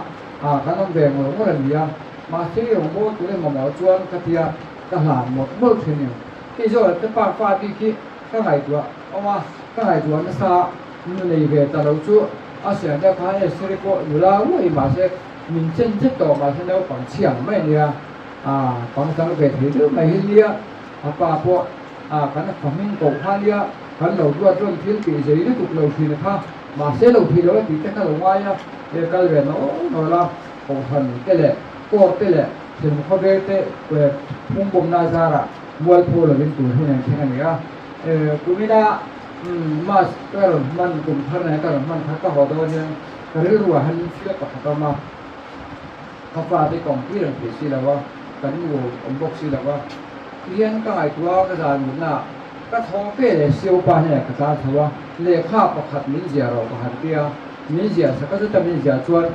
kan awm ve ngawr ngawr a ni a, mahse i rawngbâwl tur emaw maw chuan ka tia ka hlan mawlh mawlh thin em. Hei zawhah te pa fa bik hi ka ngaihtuah awm a, ka ngaihtuah nasa. Nu nei ve ta lo chu a siam deuh khan e sir pawh nula uai mahse min chen zet tawh mahse naupang chhiang mai a nia ah pangchang ve thei deuh mai hi nia a pa pawh ah kan fa hming koh kha nia kan lo duat rawn thil tih zei lutuk lo thin kha mahse lo thei lo a tih te kha lo ngai a e kal ve nawl nawl a kohhran te leh court te leh thlen khawvel te phungbawmna zarah mualpho lovin tur hun an thleng a ni a e kumina Mas ka rawn hman kum thar nen ka rawn hman kha ka haw dawn hian ka rilru ah hian thil pakhat a awm a, ka fate ka awmpui reng thei si lo a, kan nu awm bawk si lo a, tihian ka ngaihtuah a ka zan mutna ah ka thaw fe leh siaupa hnenah ka tlan chho a, lehkha pakhat min ziah rawh ka han ti a, min ziah sak a chuta min ziah chuan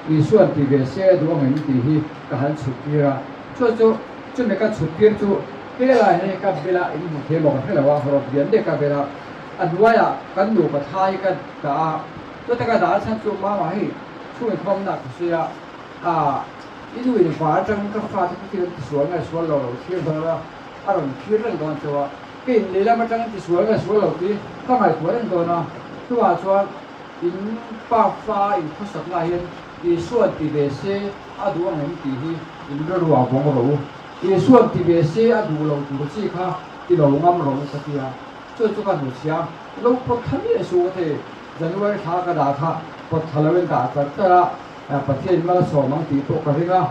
Isuan ti ve se a duh ang em tih hi ka han chhut tir a, chu chu chumi ka chhut tir chu Helai hi ka bela in hmu thei maw ka hre lo a, rawt lian deuh ka bela a hnuaiah kan nupa thai ka dah a, chuta ka dah chhan chu mama hei chhung inkhawmna ka sawi a, ah i nu in var atangin ka fate chu thil an tisual nge sual lo lo thlir dawn a, a rawn thlir reng dawn chauh a, ka in lehlam atangin tisual nge sual lo tih ka ngaihtuah reng dawn a, chuvang chuan in pa fa in khawsaknaah hian Isuan ti ve se a duh ang em tih hi in rilruah vawng rawh u. Isuan ti ve se a duh lo tur chi kha ti lo ngam rawh u ka ti a, chu chu ka hnuchhia lo pawt thla miah suh ka thei. January thla ka dah kha pawt thla lo in dah char char a, Pathian mal a sawm ang tih pawh ka ring a.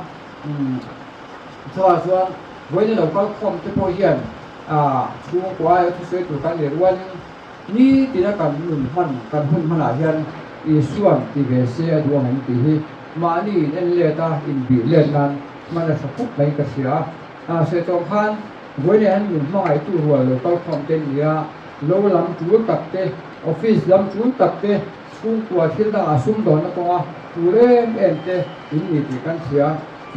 Chuvang chuan vawiin lo kal khawm te pawh hian chhungkua aia thusawi tur kan nei rualin nitina kan nun hman kan hun hmanah hian Isuan ti ve se a duh ang em tih hi mahni in en let a inbih let nan hman a tha khawp mai ka hria a, Sehchawm khan vawiin hian min hmangaihtu rual lo kal khawm te nia, lo lam tul tak te, office lam tul tak te, chhungkua thil dangah sumdawnna kawnga tul em em te in ni tih kan hria,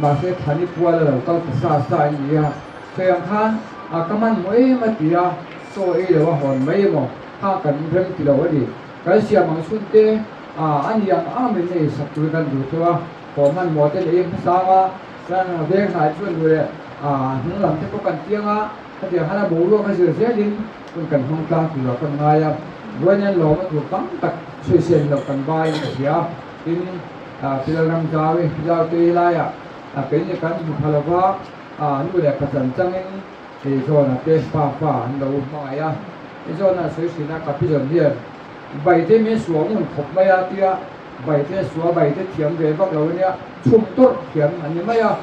mahse Thani pual a lo kal ta sa sa in nia, Sawiang khan a ka hmanhmawh em a ti a, chaw ei lo a hawn mai emaw kha kan rem ti lo a ni. Kan siam ang chhun te a ni ang ang min nei sak tur kan duh theuh a, haw hmanhmawh te leh hmasang a, chuan veng hnai chuan duh leh hnung lam te pawh kan piang a, hetiang khan a boruak a zir zelin hun kan hmang tlang turah kan ngai a, Buainian lawm a tur tam tak chhuihsen loh kan baiin ka hria, tin Pilal ram zau i zau tui laiah keini kan hmu pha lova nu leh pa chan changin Eizawn a te pa fa an lo hmangaih a, Eizawn a sawi hrin a ka pi zawn hian Baite min sual ngun khawp mai a tia Baite sual Baite thiam ve vak lo ania chhum tawrh thiam an ni mai a,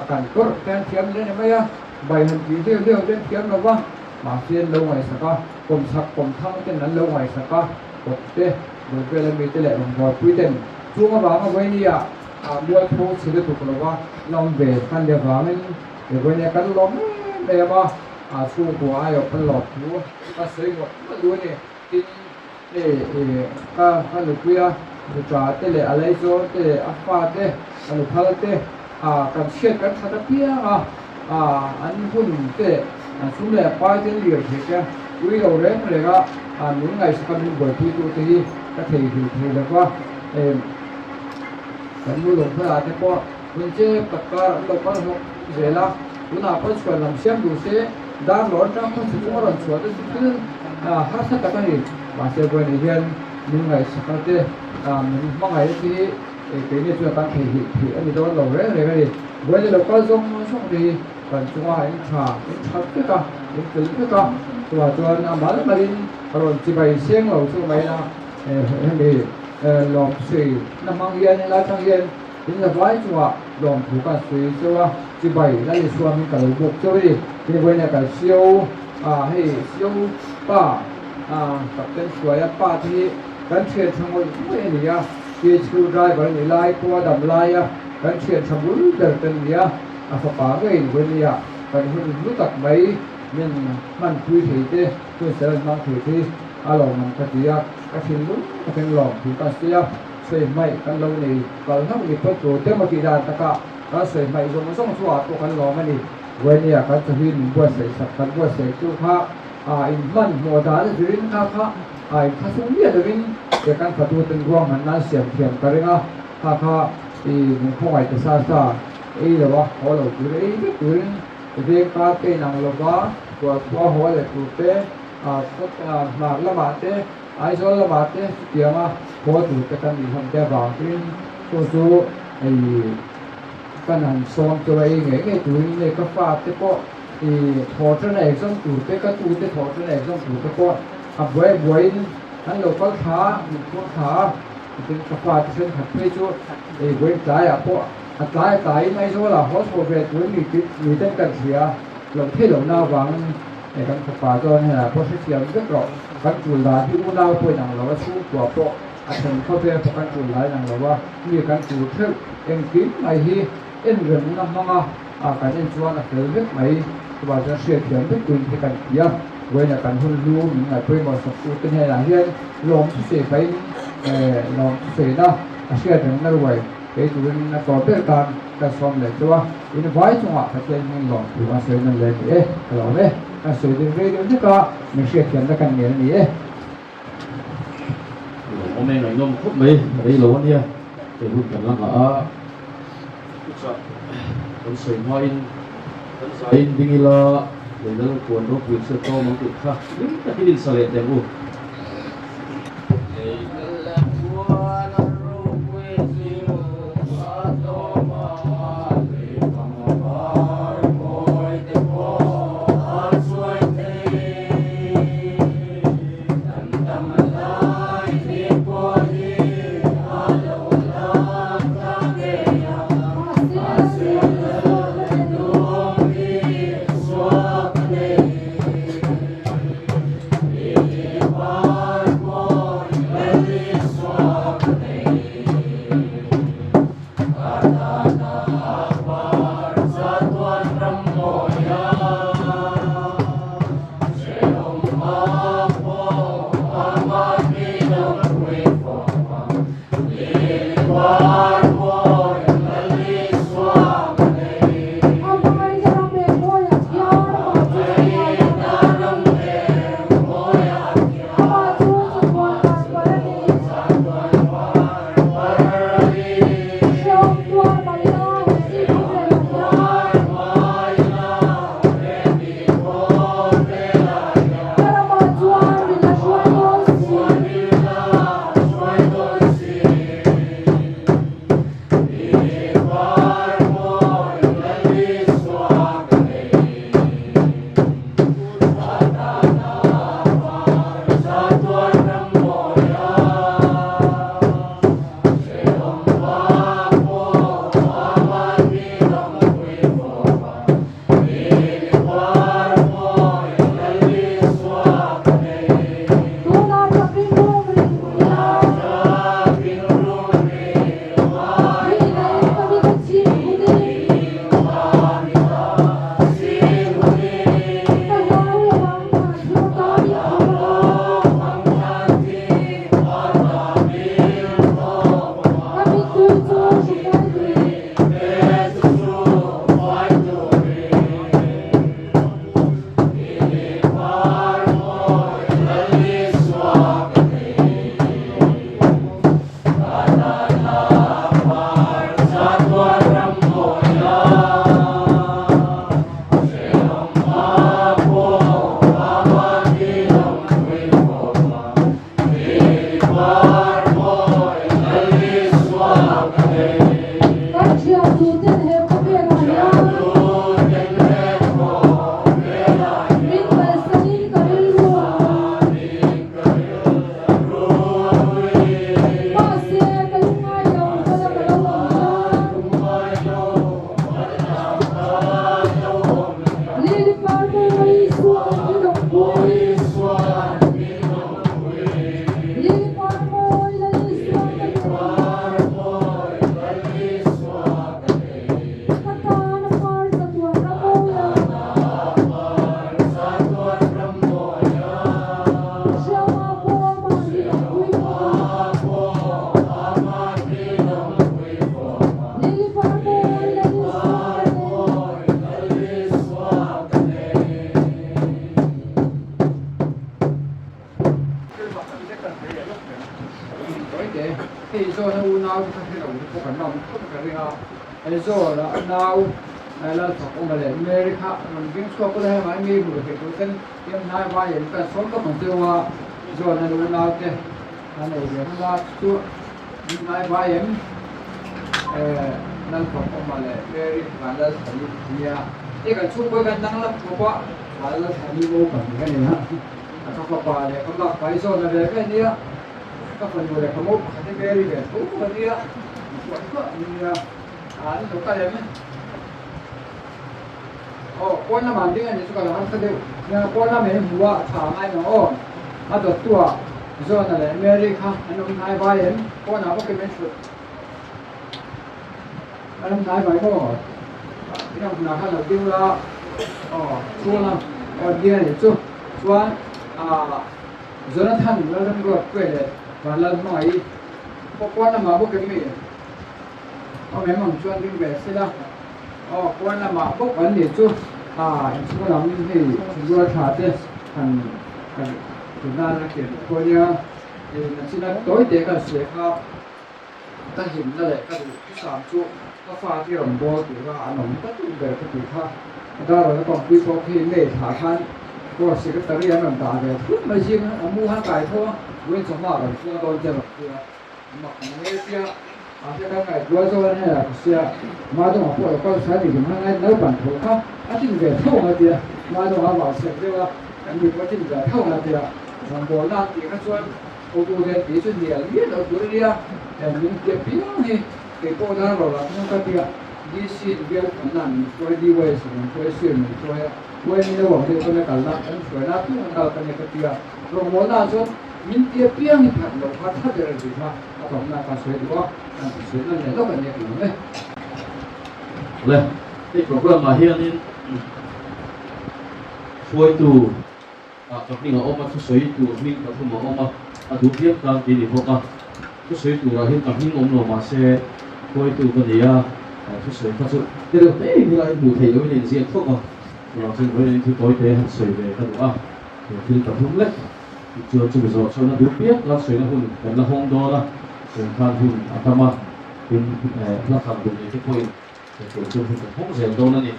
kan tawrh te an thiam hle a ni mai a, Bai han tih deuh deuh te an thiam lo va, mahse an lo ngaihsak a, kawmchhak kawmthang ten an lo ngaihsak a, kawt te, Bawlhbel ami te leh rawngbawlpui ten chung avanga Vawinia mualpho chhe lutuk lo va la awm ve khan leh vangin Vawinia kan lawm em em a, chhungkua aiawh kan lawm thu ka sawi ngawt ngawt duh a ni. Tin, hei ka ka nupuia nuṭa te leh a laizawn te leh a fa te, ka nuphal te kan chhiat kan that apiang a, an hun te leh an sum leh pai te an lir thei te ui lo reng reng a, min ngaihsak a min buaipuitu te hi ka theihnghilh thei lo va, kan nu lungphelah te pawh hun chep tak kar an lo kal hlawk zel a, tunah pawh chhuan lam siam duh se. Dar lawr tang khaw chu a rawn chhuah te chu thil harsa tak a ni. Mahse Buaini hian min ngaihsak a te, min hmangaih te hi keini chuan kan theihnghilh theih a ni dawn lo reng reng a ni. Buaini lo kal zawng zawng te hi kan chunga in tha, in that vek a, in fel vek a, chuvah chuan a mal malin a rawn chibai seng lo chu mai la, hemi lawmsui na hmang hian helai tang hian In la vai chungah lawmthu ka sawi cheu a, chibai Lal Isua min ka lo buk cheu a ni. Tin vawiin ah kan sio a, hei sio pa Captain Hruaia pa te hi kan thian tha ngawih ngawih a ni a, PHQ driver a nih lai pawh a dam lai a, kan thian tha bul ber te an ni a, a fapa ngeiin vawiin ah kan hun hlu tak mai min hmanpui thei te, hun sel an hmang thei te hi a lawmawm ka ti a, ka thinlung takin lawmthu ka sawi a. Sawi hmaih kan lo nei kal hlauh ni phawt tur te maw tih dan takah kan sawi hmaih zawng zawng chu ah pawh kan lawm a ni. Vawinia kan chahin min buatsaih sak kan buatsaih chu kha ah in hman hmuh dan a zirin kha kha ah in thlasung miah lovin ke kan fatu ten ruang han nan siam thiam ka ring a, kha kha i min khawngaih ta sa sa ei lo a haw lo tur ei vek turin veng kar te inang lova khualkhua haw leh tur te ah hmar lamah te Aizawl lamah te chutianga haw tur te kan nih hlawm te avangin chu chu ei kan han sawm chu a ei ngei ngei turin nge ka fa te pawh i thaw tana exam tur te ka tu te thaw tana exam tur te pawh a buai buaiin an lo kal thla a min phur thla a tin ka fa te thenkhat phei chu ei vawiin tlaiah pawh a tlai a tlaiin Aizawlah haw chho ve turin mi ten kan hria loh theih lohna avangin Hei kan fapa chuan hei pawh hrethiam vek rawh, kan tul dan hi unau pawh inang lo a, chhungkua pawh a then khawvel pawh kan tul dan inang lo a, mi kan tul theuh engkim mai hi enremna hmanga kan en chuan a fel vek mai, chuvang chuan hriatthiam vek tuin hi kan ti a, vawiin kan hun hlu min ngaihpawimawh sak tu te hnenah hian lawm thusei pahin lawm thuseina a hriatrengna ruai kei turin a tawp ber tan Ka sawm leh chu a, in vai chungah Pathian hming lawm thu a sawi nawn leh ni e, ka lawm e, kan sawi ding rei deuh hlek a, min hriatthiamna kan ngen a ni e. Lawmawm e, ngaihnawm khawp mai, rei lo a nia, hei hun kan la nghah a, thuchah kan sawi hmain kan zaiin ding ila, lei lal puan ropui chhiat tawm ang tih kha hlim takin insa leh teh ang u. Lei lal puan ropui chu a tlawm a, lei pangpar mawi te pawh a chuai thei. Kan dam lai ni pawh hi a lo la ta ngei ang. Mahse lal hi suak a nei. nau te kha hre lo te pawh kan la awm khawp ka ring a, Aizawl ah nau Lalfakawma leh Mary kha rawn ding chhuak ula hei mahni mi hmuh theih tur ten em hnai vai em kan sawm lawk ang cheu a, John a nu nau te an ei ve hlawm a, chu em hnai vai em Lalfakawma leh Mary Vanlalthani nia hei kan chhungkawi kan danglam khawp a, Vanlalthani mo pahnih ka nei a, ka fapa leh ka makpa hi John a ve ve nia, ka fanu leh ka mo pakhat hi Mary ve tho a nia, inchhuah hluah nia. An lo kal em? Aw, pawn lamah an ding a nih chu ka lo harsa deuh. Nia, pawn lam in hmu a, tha a ngai lo aw. A dawttuah John-a leh Mary kha an awm hnai vai em? Pawnah bawkin min hrut. An awm hnai vai maw? In awm hmunah khan lo ding la. Aw, chhung lam aw ding a nih chu. Chuan, ah, Jonathan Lalremruat Puia leh Vanlalhmangaih pawh pawn lamah bawkin mi. Aw mai mang chuan ding ve sela aw pawn lamah bawk an nih chu ah inchhung lam hei thinlua thla te han kan tun nan a ken pawh nia hei nachina tawi te kan sawi kha ka hlimna leh ka duh thusam chu ka fa te rawn bawl tura an awm ka duh ber ka tih kha Darrawn a pawmpui pawh khi May thlah khan course secretary an rawn dah ve thut mai zing a mu han kai tho a vawiin chawhma rawn thleng dawn che rawn ti a. Mak ngei tia a hre kan ngaihtuah zawk a nia ka hria. Madonga pawh lo kal sa ni tum han ngai naupang tho kha a tin ve tho ang a tia. Madonga a vau chhiat deuh a, kan mi pawh a tin ve tho ang a tia. Rawngbawlna an tih kha chuan hotu te tih chu hnial miah loh tur a nia. Min tia piang hi kei pawh dar ro lah chuan ka tia. DC in bial khanna min hruai, DYS min hruai, sir min hruai a, YMA naupang deuh pawn a kal na kan hruai na piang an kal ka nia ka tia. Rawngbawlna ah chuan Min tia piang hi that loh kha tha ber a ti kha a tawpna ka sawi duh a, kan ti sawi nawn leh lawk a nia ka lawm e. Le, hei program ah hianin hruaitu ah ka hming a awm a, thusawi tur hming pathum a awm a, a duh piang tan tih a ni bawk a, thusawi turah hian ka hming awm lo mahse hruaitu ka ni a, thusawi kha chu tereuh mai hi a inhmuh theih lohin a inziak fawk a, chuvang chuan vawiin thu tawi te han sawi ve ka duh a, he thil pathum lek. Tichuan chumi zawh chuan a duh piak a, sawina hun kan la hawng dawn a, chuan khan hun a tam a, tin hla khat duh nei te pawhin tur chuan hun kan hawng zel dawn a ni.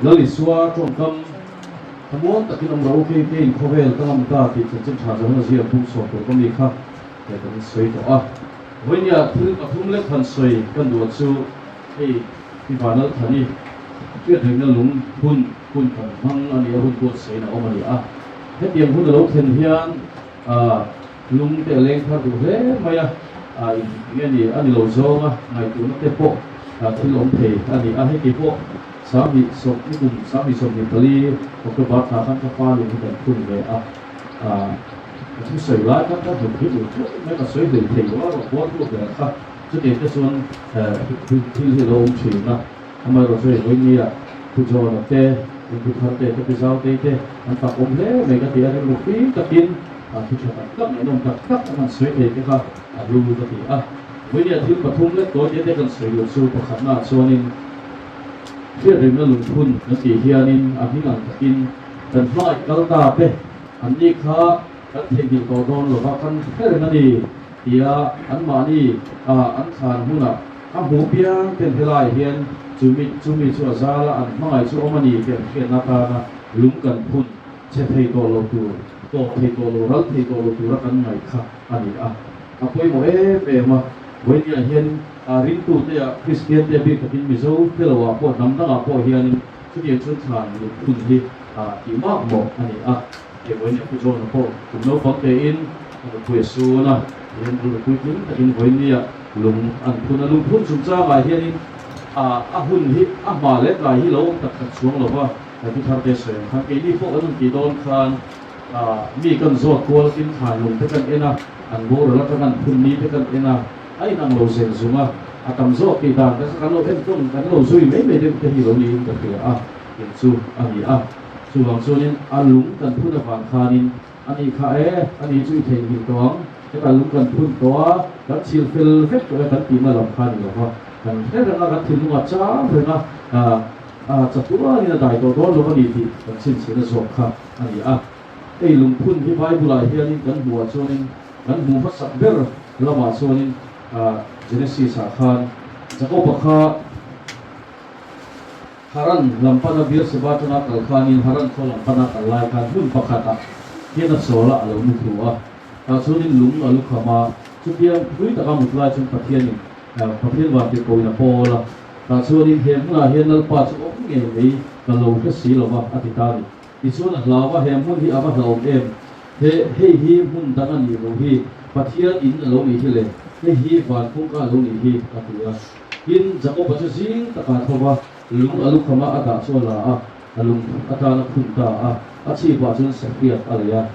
Lal Isua tawngkam thlamuang takin awm rawh u, kei keiin khawvel ka ngam ta tih chanchin tha Johana ziak bung sawm tur ka mi kha kan sawi tawh a. Vawinia thil pathum lek han sawi kan duh chu hei hi Vanlalthani hriatrengna lung hun Hun kan hmang a ni a, hun buatsaih in a awm a ni a. Hetiang hun a lo thlen hian lung te a leng thar duh hle mai a, eng nge ni a ni lo zawng a, ngaihtuahna te pawh thil awm thei a ni a. Hei pawh 20 ni kum 2024 October thla khan ka pa lung hi kan phun ve a, ka thusawi lai khan ka hnuk hi ur thuai mai, ka sawi hlei thei lo a, rawn bual tu ber kha chutiang te chuan thil hi a lo awm thin a. Amaherawhchu hei vawinia Pu John-a te, Pu Thar te, Pu Zautei te an tak awm hle mai ka ti a, rilru fim takin thu tha tak tak leh nawm tak tak an han sawi thei te kha a hlu ka ti a. Vawinia thil pathum lek tawi te te kan sawi duh chu pakhatnaah chuanin hriatrimna lungphun kan tih hianin a hming ang takin kan hmangaih kal ta te an ni kha kan theihnghilh tawh dawn lova kan hre reng a ni tia anmahni an thlan hunah A hmuh piang ten helaiah hian chumi chumi chu a zal a, an hmangaih chu awm a ni tih an hriatna atana lung kan phun chhe thei tawh lo tur, tawp thei tawh lo, ral thei tawh lo tura kan ngaih kha a ni a. A pawimawh em em a, vawiiniah hian ringtute ah Kristian te bik takin Mizo te lo ah pawh hnam dangah pawh hianin chutiang chuan thlan lung phun hi tih mak mawh a ni a. Hei vawiiniah Pu John-a pawh kum naupang tein a nupui a sun a, tihian nupui tling takin vawiiniah Lung an phun a, lung phun chungchangah hianin a hun hi a hma leh tlai hi lo awm tak tak chuang lo va, kan thu thar te sawi ang khan keini pawh kan rawn tih dawn khan mi kan zawt kual tin khan lung te kan en a, an boral atanga an phun ni te kan en a, a inang lo zen zung a, a tam zawk tih dan te kha kan lo entawn kan lo zui mai mai deuh te hi lo niin ka hria a, eng chu a ni a. Chuvang chuanin a lung kan phun avang khanin A nih kha e, a ni chu i theihnghilh tawh ang. Hetah lung kan phun tawh a, kan chhil fel vek tawh e kan tihna lam kha a ni lo va. Kan hre reng a, kan thinlungah chang reng a, chatuanin a dai tawh dawn lo a ni tih kan chhinchhihna zawk kha a ni a. Hei lungphun hi Bible-ah hianin kan hmuhah chuanin Kan hmuh hmasak ber lamah chuanin Genesis ah khan Jakob-a kha Haran lam pana Beersheba atanga kal khanin Haran khaw lam pana kal lai khan hmun pakhatah hian a chawl a, a lo mu thu a. Tah chuanin lung a lu kham a, chutia thui taka mut lai chuan Pathianin Pathian vantirhkohin a pawl a. Tah chuanin he hmunah hian Lalpa chu awm ngei mai ka lo hre si lo va, a ti ta a ni. Tichuan a hlau a, he hmun hi a va hlauhawm em? He, hei hi hmun dang a nih lo hi, Pathian in a lo nih hi le, hei hi van kawngka a lo nih hi, a ti a. Tin, Jakoba chu zing takah tho va, lung a lukhama a dah chu a la a, a lung atan a phun ta a, a chhipah chuan sahriat a lei a.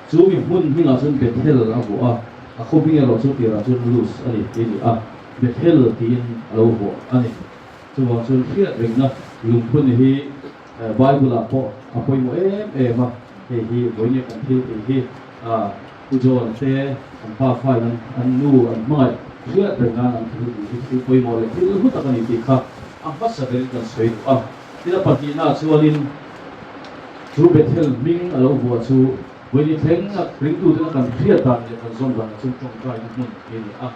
Chu mi hmun hmingah chuan Bethel a vuah a, a khaw hming erawh chu tirah chuan Luz a ni tih a ni a, Bethel tiin a lo vuah a ni. Chuvang chuan hriat rengna lungphun hi Bible-ah pawh a pawimawh em em a, hei hi vawinia kan thil tih hi Pu John te an pa fain an nu an hmangaih hriat reng nan an thil tih hi thil pawimawh leh thil hlu tak a ni tih kha a hmasa berin kan sawi duh a. Tin a pahnihnaah chuanin chu Bethel hming a lo vuah chu vawiini thleng a ringtuten a kan hriat dan leh kan zawm dan chu tawngtaina hmun hi a ni a.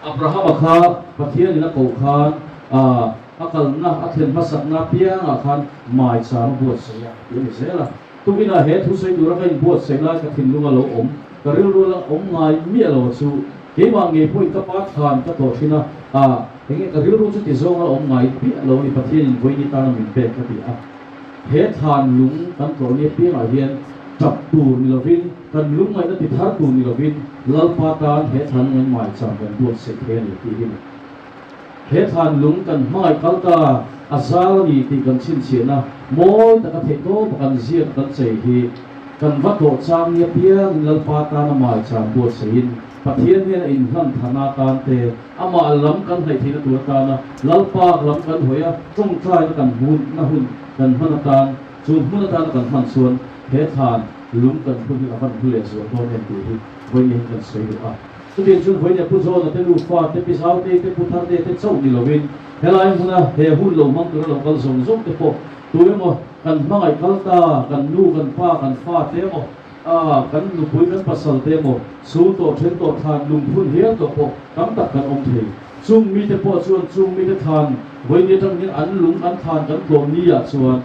Abrahama kha Pathianin a koh khan a kalna a thlen hmasakna piangah khan maicham a buatsaih a tih a ni zel a. Tukinah he thusawi tura ka inbuatsaih lai ka thinlung a lo awm, ka rilru la awm ngai miah lo chu keimah ngei pawhin ka pa thlan ka tlawh thin a, a enge ka rilru chu ti zawng a awm ngai miah lo a ni Pathianin vawiin tana min pek ka ti a. He thlan lung kan tlawh ni apiangah hian tap tur ni lovin, kan lungngaihna ti thar tur ni lovin Lalpa tan he thlan lung an maicham kan buatsaih thei a ni tih hi a ni. He thlan lung kan hmangaih kal ta a zal a ni tih kan chhinchhiahna mawi taka theih tawpa kan ziak a kan chei hi kan va tlawh chang nia piangin Lalpa tana maicham buatsaihin Pathian hian a inhlan thana tan te amah lam kan hnaih theihna tur atana Lalpa lam kan hawi a tawngtaina kan hmunna hun kan hman atan chu hmun atana kan hman chuan he thlan lung kan phun hi a van hlu leh zual dawn em tih hi vawiin hian kan sawi duh a. Chutiang chuan vawiin Pu John-a te nufa te, Pi Zautei te, Pu Thartei te chauh ni lovin helai hmuna he hun lo hmang tura lo kal zawng zawng te pawh tu emaw kan hmangaih kal ta, kan nu, kan pa, kan fa te emaw, ah kan nupui, kan pasal te emaw, chhung tawh, then tawh, thlan, lungphun hial tawh pawh tam tak kan awm thei. Chung mite pawh chuan chung mite thlan vawiin atang hian an lung an thlan kan tlawm ni ah chuan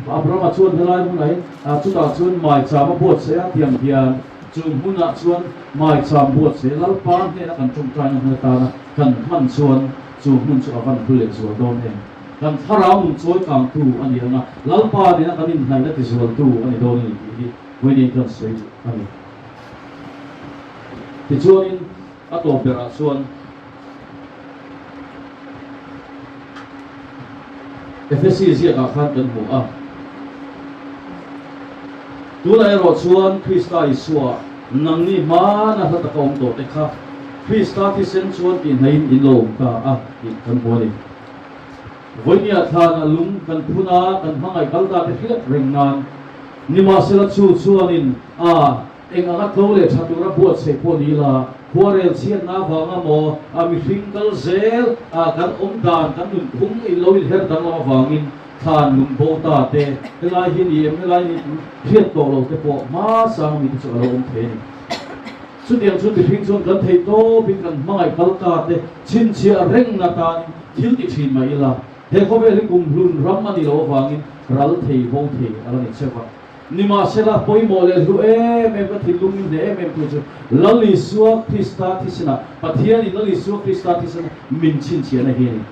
Abraham-a chuan helai hmunah hian chutah chuan maicham a buatsaih a tiang hian Chu hmunah chuan maicham buatsaih Lalpa hnena kan tawngtaina hmun atana kan hman chuan chu hmun chu a van hlu leh zual dawn em? Kan thlarau nun chawi kangtu a ni ang a, Lalpa nena kan inhnaihna tizualtu a ni dawn a ni tih hi vawiin kan sawi duh a ni. Tichuanin a tawp berah chuan Efesi ziakah khan kan hmu a. Tunah erawh chuan Krista Isua nangni hmana hla taka awm tawh te kha Krista thisen chuan tihhnaihin in lo awm ta a tih kan hmu a ni. Vawinia thlanah lung kan phun a, kan hmangaih kal ta te hriat reng nan nimahsela chu chuanin a Eng anga tlo leh tha tura buatsaih pawh ni la, khuarel chhiatna avanga maw a mihring kal zel a kan awm dan kan nunphung in lo inher danglam avangin thlan lung bo ta te, helai hi ni em helai ni hriat tawh lo te pawh hmasang ami te chu a lo awm thei a ni. Chutiang chu mihring chuan kan theih tawpin kan hmangaih kal ta te chhinchhiah rengna tanin thil ti thin mai ila, he khawvel hi kumhlun ram a nih loh avangin ral thei bo thei a la ni cheu a. Nimahsela, pawimawh leh hlu em em ka thinlung min hneh em em tu chu Lal Isua Krista thisenah, Pathianin Lal Isua Krista thisena min chhinchhiahna hi a ni.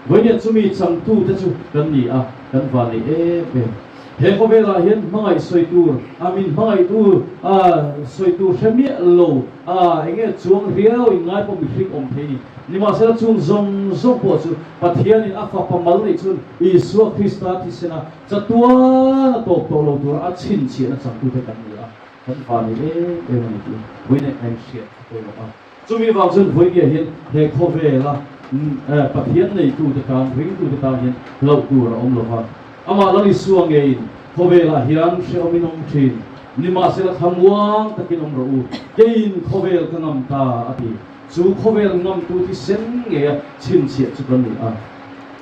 Vawinia chumi changtute chu kan ni a, kan van nei em em. He khawvelah hian hmangaih sawi tur a min hmangaihtu a sawi tur hre miah lo a enge chuang riau in ngai pawh mihring awm thei ni. Nimahsela chung zawng zawng pawh chu Pathianin a fapa mal neih chun Isua Krista thisena Chatuan a tawp tawh lo tura a chhinchhiahna changtute kan ni a, kan van nei em em a ni tih vawiin a inhriat a pawimawh a. Chumi vang chuan vawinia hian he khawvela Pathian neitute tan, ringtute tan hian hlauh tur a awm lo va. Amah Lal Isua ngeiin khawvelah hian hrehawmin awm thin, nimahsela thlamuang takin awm rawh u, keiin khawvel ka ngam ta a ti. Chu khawvel ngamtu thisen ngeia chhinchhiah chu kan ni a.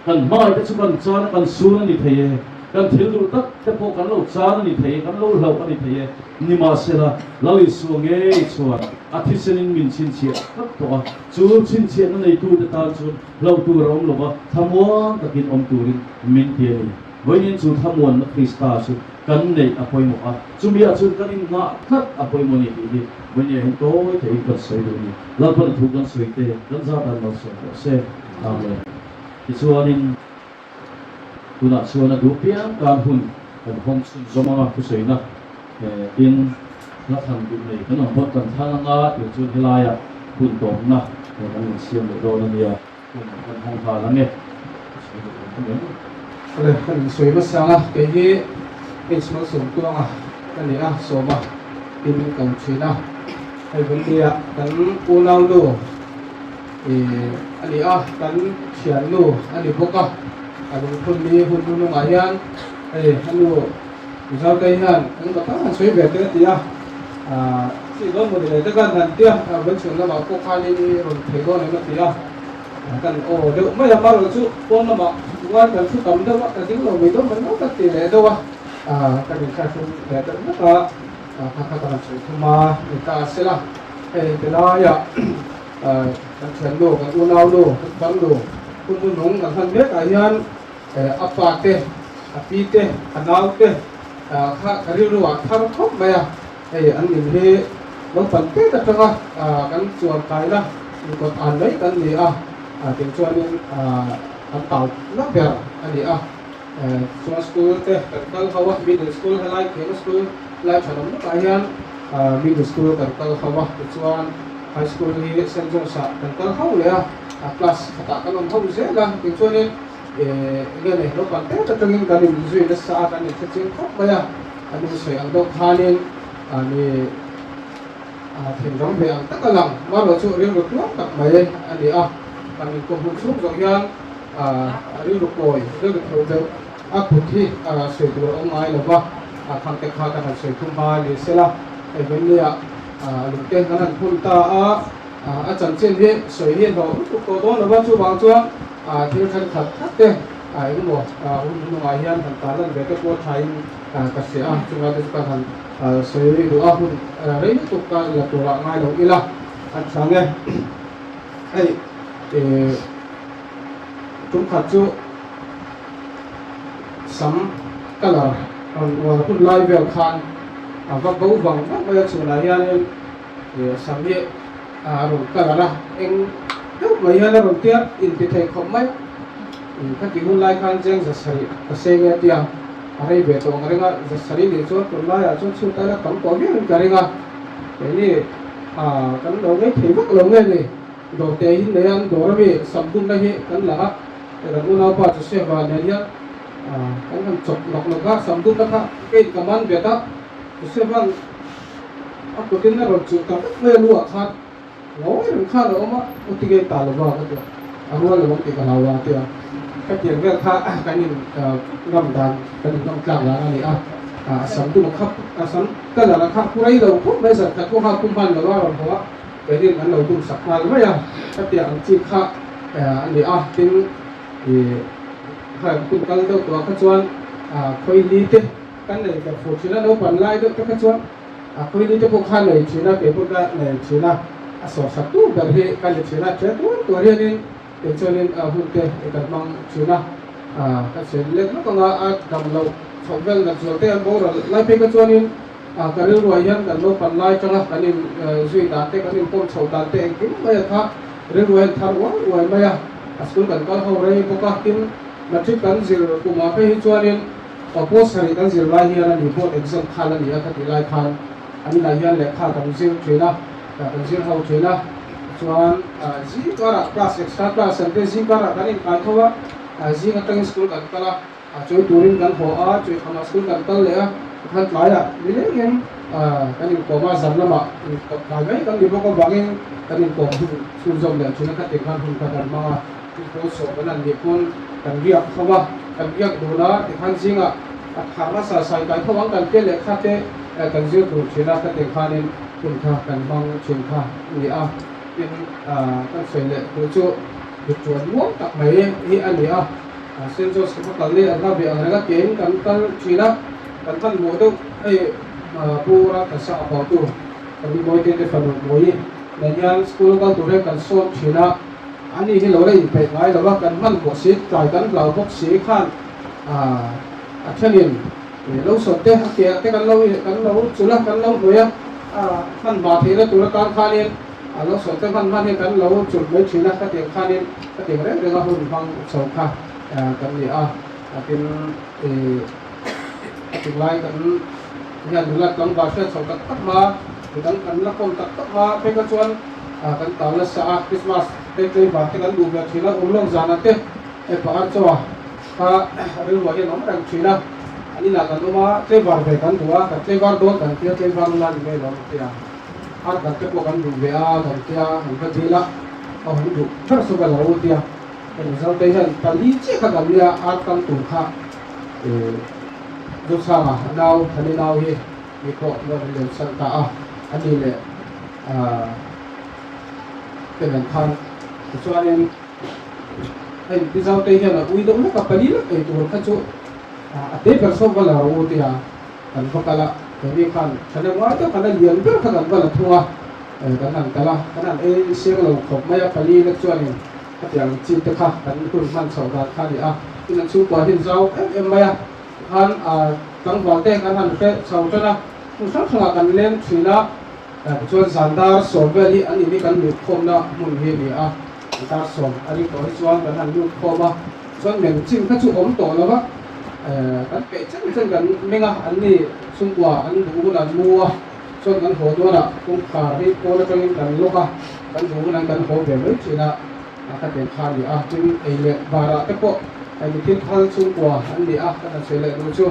Kan hmangaihte chu kan chan a, kan sun a ni thei e. Kan thil duh tak te pawh kan lo chan a ni thei e, kan lo hlauh a ni thei e. Nimahsela, Lal Isua ngei chuan a thisenin min chhinchhiah tlat tawh a, chu chhinchhiahna neitute tan chuan hlauh tur a awm lo va, thlamuang takin awm turin min ti a ni. Vawiin chu thlamuanna Krista chu kan neih a pawimawh a, chumiah chuan kan inngah tlat a pawimawh a ni tih hi vawinia hian tawi theihin kan sawi duh a ni. Lalpana thu kan sawi te kan zat an malsawm rawh se. Amen. Tichuanin tunah chuan a duh piang tan hun kan hawng chhun zawm anga thusawiina tin hla thlan duh nei kan awm phawt kan thlang anga tih chuan helaiah hun tawpna kan rawn siam leh dawn a nia. Hun kan hawng nghal ang e. Ka sawi duh lo em? Awle, ka rawn sawi hmasa ang a, kei hi H Malsawmtuanga ka ni a, Sawma tin ka awm thin a. Hei Vawllia kan unaunu ih a ni a, kan thiannu a ni bawk a, a lungphunni hun hnunungah hian hei a nu Mizote hian kan ka tak han sawi ve te a ti a, ah chi dawn maw ni le te khan han ti a, Vawlchhun lamah pawh khanin i rawn thei dawn em a ti a, kan aw deuh mai a, marawh chu pawn lamah chuan kan thu tam deuh a, ka ding lo mai dawn mai maw ka ti leh deuh a, ah kan inthlahrung leh deuh hlek a, kha kha ka han sawi thum a ni ta a sela, hei tilaiah kan thiannu, kan unaunu, kan farnu hun nunung kan hman mek ah hian A pa te, a pi te, a nau te kha ka rilru ah thar khawp mai a, hei an nin hi naupang tet atanga kan chuan kaina inkawt an mai kan ni a, tih chuanin kan tau na ber a ni a, chuan school te kan kal ho a, middle school helai Khema school lai thanawm lawkah hian middle school kan kal ho a, tichuan high school hi Saint John's ah kan kal ho leh a, class khatah kan awm ho zel a, tichuanin Enge ni, naupang te atangin kan inzui nasa a, kan inhre chiang khawp mai a, an insawi ang deuh khanin ni thinram ve ang tak a lang, marawh chu rilru tluang tak mai a ni a, kan inkawm hun chhung zawng hian rilru kawi, rilru tho deuh a kut hi sawi tur a awm ngai lo va, khang te kha ka han sawi thum hma ni sela, hei Vawmnia lungte kan han phun ta a, a chanchin hi sawi hi hlawh lutuk tawh dawn lo va, chuvang chuan thil thenkhat khat te engemaw hun hnungah hian han tarlan ve te pawh thain ka hria a, chunglai te chu ka han sawi duh a, hun rei lutuk ka la turah ngai lo ila a tha nge. Hei tum khat chu sam colour rawn uar hun lai vel khan a va bo vang vang mai a, chhunah hianin Sam hi a rawn colour a, eng deuh mai hian a rawn tia inti thei khawp mai a. Ka tih hun lai khan cheng zasarih ka seng e a tia, a rei ve tawh ang ring a, zasarih nih chuan tun laiah chuan chhut aia tam tawh viauin ka ring a. Keini kan lo ngei thei vak lo nge ni, dawrte hi nei a, an dawr ami sam dumna hi kan la a, kan unaupa Joseph-a nen hian kan han chawp nawk nawk a, sam dumna kha keiin ka man bet a, Joseph-a'n A kutin a rawn chuh ta vek mai a lu ah khan ngawi reng khan a awm a, u ti ngei ta lo va ka ti a, a rual lo ang tih ka hlau a ti a, hetiang vel kha kan in ngam dan kan in ngam tlak dan a ni a, a sam dum a khap a sam colour a kha pu rei lo khawp mai zan khat pawh kha pu hman lo a rawn haw a, keinin an lo dum sak nghal mai a, hetiang ang chi kha a ni a, tin ih kha hun kal deuh tawh ah kha chuan khawili te kan nei ta fur thin a, naupang lai deuh te kha chuan a khawili te pawh kha nei thin a, kei pawh ka nei thin a, a sawrsak tu ber hi ka ni thin a, ṭhe tuar tuar hianin kei chuanin hun te kan hmang thin a, ka chhen lek lawk anga a dam loh chhoh vel nat zual te an boral lai phei kha chuanin ka rilruah hian kan naupang lai tanga kan in zui dan te kan inkawm chhoh dan te engkim mai a kha rilruah hian thar uai uai mai a, a school kan kal ho rei bawk a, tin matric kan zir kumah phei hi chuanin Aw sarih kan zir lai hian a ni board exam khan a ni a ka tih lai khan an inah hian lehkha kan zir thin a, kan zir ho thin a, chuan zing karah class extra class an te zing karah kan inkai tho a, zing atangin school kan kal a, chawi turin kan haw a, chawi khamah school kan kal leh a, tikhan tlaiah nilengin kan inkawm a, zan lamah inkawp tlai mai kan ni bawk avangin kan inkawm hun chhunzawm leh thin a, kha tikhan hun kha kan hmang a. Tihpawl sawh kan han nih pawn kan riak tho a, kan riak dun a, tikhan zingah a thar nasa sai kai tho ang kan tia lehkha te kan zir dun thin a, khatih khanin hun kha kan hmang thin kha a ni a, tin kan sawi leh tur chu mit tuan muang tak mai hi a ni a. Saint Joseph a kal ni an hla ve ang reng a kein kan kal thin a, kan hmanhmawh deuh hei Pu Ralthansanga a pautu kan ni Mawite te fanu Mawi nen hian school kal tur hian kan sawm thin a, ani hi lo la inpeih ngai lo a, kan hmanhmawh si tlai kan hlau bawk si khan a thenin lo sawt te a ke ah te kan lo kan lo chulh a, kan lo hnawih a, hmanhmah theihna tur atan khanin A lo sawi te hman hman hi kan lo chulh mai thin a, khatiang khanin khatiang reng reng a hun hmang chho kha kan ni a, tin tunlai kan hian nula tlangval hriat chho tak tak hma, midang kan la khawm tak tak hma phei kha chuan kan tal nasa a, Christmas te tlaivar te kan duh ve thin a, umlawng zanah te epa ar chaw kha rilruah hian awm reng thin a, an inah kan awm a, tlaivar ve kan duh a, kan tlaivar dawn kan tia tlaivar nula ni mai lo ang tia. Ar kan te pawh kan duh ve a, kan tia an va dil a, aw an duh ber chu ka lo tia, ka Mizo te hian pali chiah kha kan nia ar tam tur kha ih Zochhanga a nau Thani nau hi mi pawh lo an lian san ta a, a ni leh ah te nen khan tichuanin hei Mizo te hian a ui deuh hlek a pali lek ei tur kha chu a te ber sawn va la rawh u tia. Kan va kal a, keini khan thahnem ngai tak kan a lian ber kha kan va la thung a, kan han kal a, kan han ei siang lo khawp mai a, pali lek chuanin khatiang chi te kha kan hun hman chhoh dan kha a ni a, tin an chhungkua hi an zau em em mai a, tikhan tlangval te kan han hre chho tan a, hmun hrang hrangah kan leng thin a, tichuan zan dar sawm vel hi an in hi kan lut khawmna hmun hi a ni a, dar sawm a ring tawh hi chuan kan han lut khawm a. Chuan meng chin kha chu awm tawh lo va, kan peih chen chen kan meng a, an ni chhungkua an duh hun an mu a, chuan kan haw dawn ah kawngkhar hi pawn atangin kan lock a, kan duh hun an kan haw ve mai thin a, khatiang kha a ni a, tin ei leh bar ah te pawh mi thil phal chhungkua an ni a, kan han sawi leh duh chu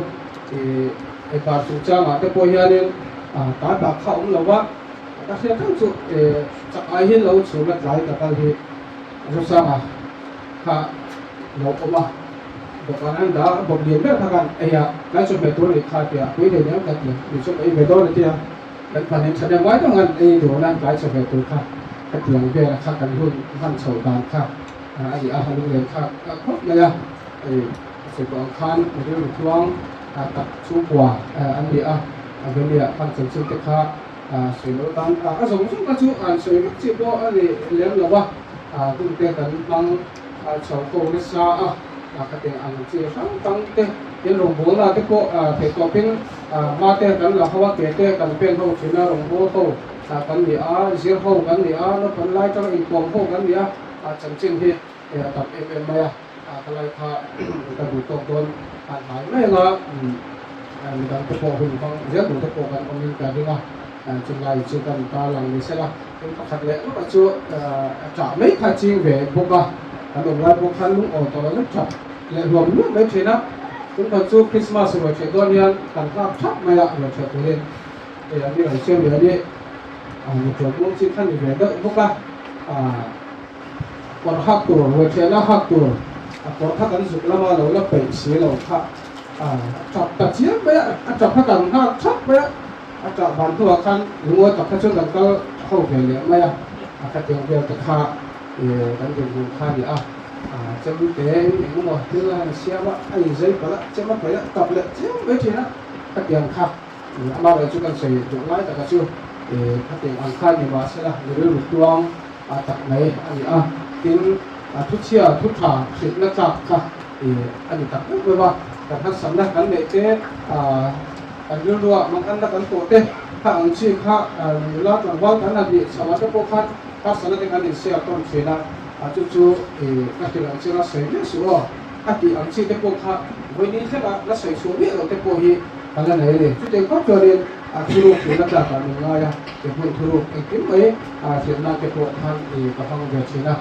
ih ei bar chungchang ah te pawh hianin ta dak kha awm lo va, ka hriat reng chu chak ai hi lo chhun a tlai ka kal hi Zosanga. Kha lo awm a, dawhkan an dah a, bawp lian ber kha khan ei a, tlai chawhmeh tur a nih kha tia pui thei nia ka ti, ni chu ka ei ve dawn a tia, kan phanin thahnem ngai deuh ang ei dawn a, tlai chawhmeh tur kha ka tiang vel a kha kan hun hman chhoh dan kha a ni a, a lunglen kha khawp mai a, hei a sawi tawh ang khan rilru tluang tak chhungkua an ni a, a venia khan chanchin te kha sawi loh tan a zawng zawng kha chu an sawi vek chi pawh a ni lem lo a. Hun te kan hmang chho ko nasa a, khatiang ang chi hrang hrang te tin rawngbawlna te pawh theih tawpin hma te kan la ho a, ke te kan pen ho thin a, rawngbâwl ho kan ni a, zir ho kan ni a, naupang lai tanga inkawm ho kan ni a, chanchin hi a tam em em mai a, khalai kha ka duh tawk dawn hnai mai ang a, midang te pawh hun hmang zel tur te pawh kan awmin ka ring a, chulai chu kan tarlang ni sela. Thil pakhat leh lawkah chu a ṭah mai kha ching ve bawk a, kan awm lai pawh khan lungawi tawh lo vek ṭhap leh hluam luam mai ṭhin a. Tunah chu Christmas ruai ṭheh dawn hian kan nghak ṭhap mai a, ruai ṭheh turin hei an ni rawn siam leh a ni. Motor bung chi kha ni ve deuh bawk a, kawr hak tur, ruai ṭhehna hak tur a kawr kha kan zuk lama lo la peih si lo kha a ṭap ta chiam mai a, a ṭap kha kan nghak ṭhap mai a. A ṭah van hnuah khan lungawi tak kha chuan kan kal ho ve leh mai a, a khatiang vel te kha kan dinhmun kha a ni a, chem te in eng emaw thil a han siam a, a inzei palh a, chem a paih a, tap leh chiam mai ṭhin a, khatiang kha amaherawh chu kan sawi duh lai taka chu khatiang ang kha ni mahsela mi rilru tluang tak mai a ni a, tin thuchhia thu ṭha hrilhna tlak kha a ni tak meuh meuh a, kan harsatna kan neih te. Kan rilruah manganna kan tawh te kha ang chi kha nula tlangval kan han nih chhoh ah te pawh khan harsatna te kan inshare tawn thin a, chu chu ka hrilh ang chi la sawi miah suh aw a tih ang chi te pawh kha vawiin thlenga la sawi chhuah miah loh te pawh hi kan la nei a ni. Chutiang khawp chuanin thuruk hrilhna tlakah min ngai a, ke hmun thuruk engkim mai hrilhna te pawh khan ka hmang ve thin a,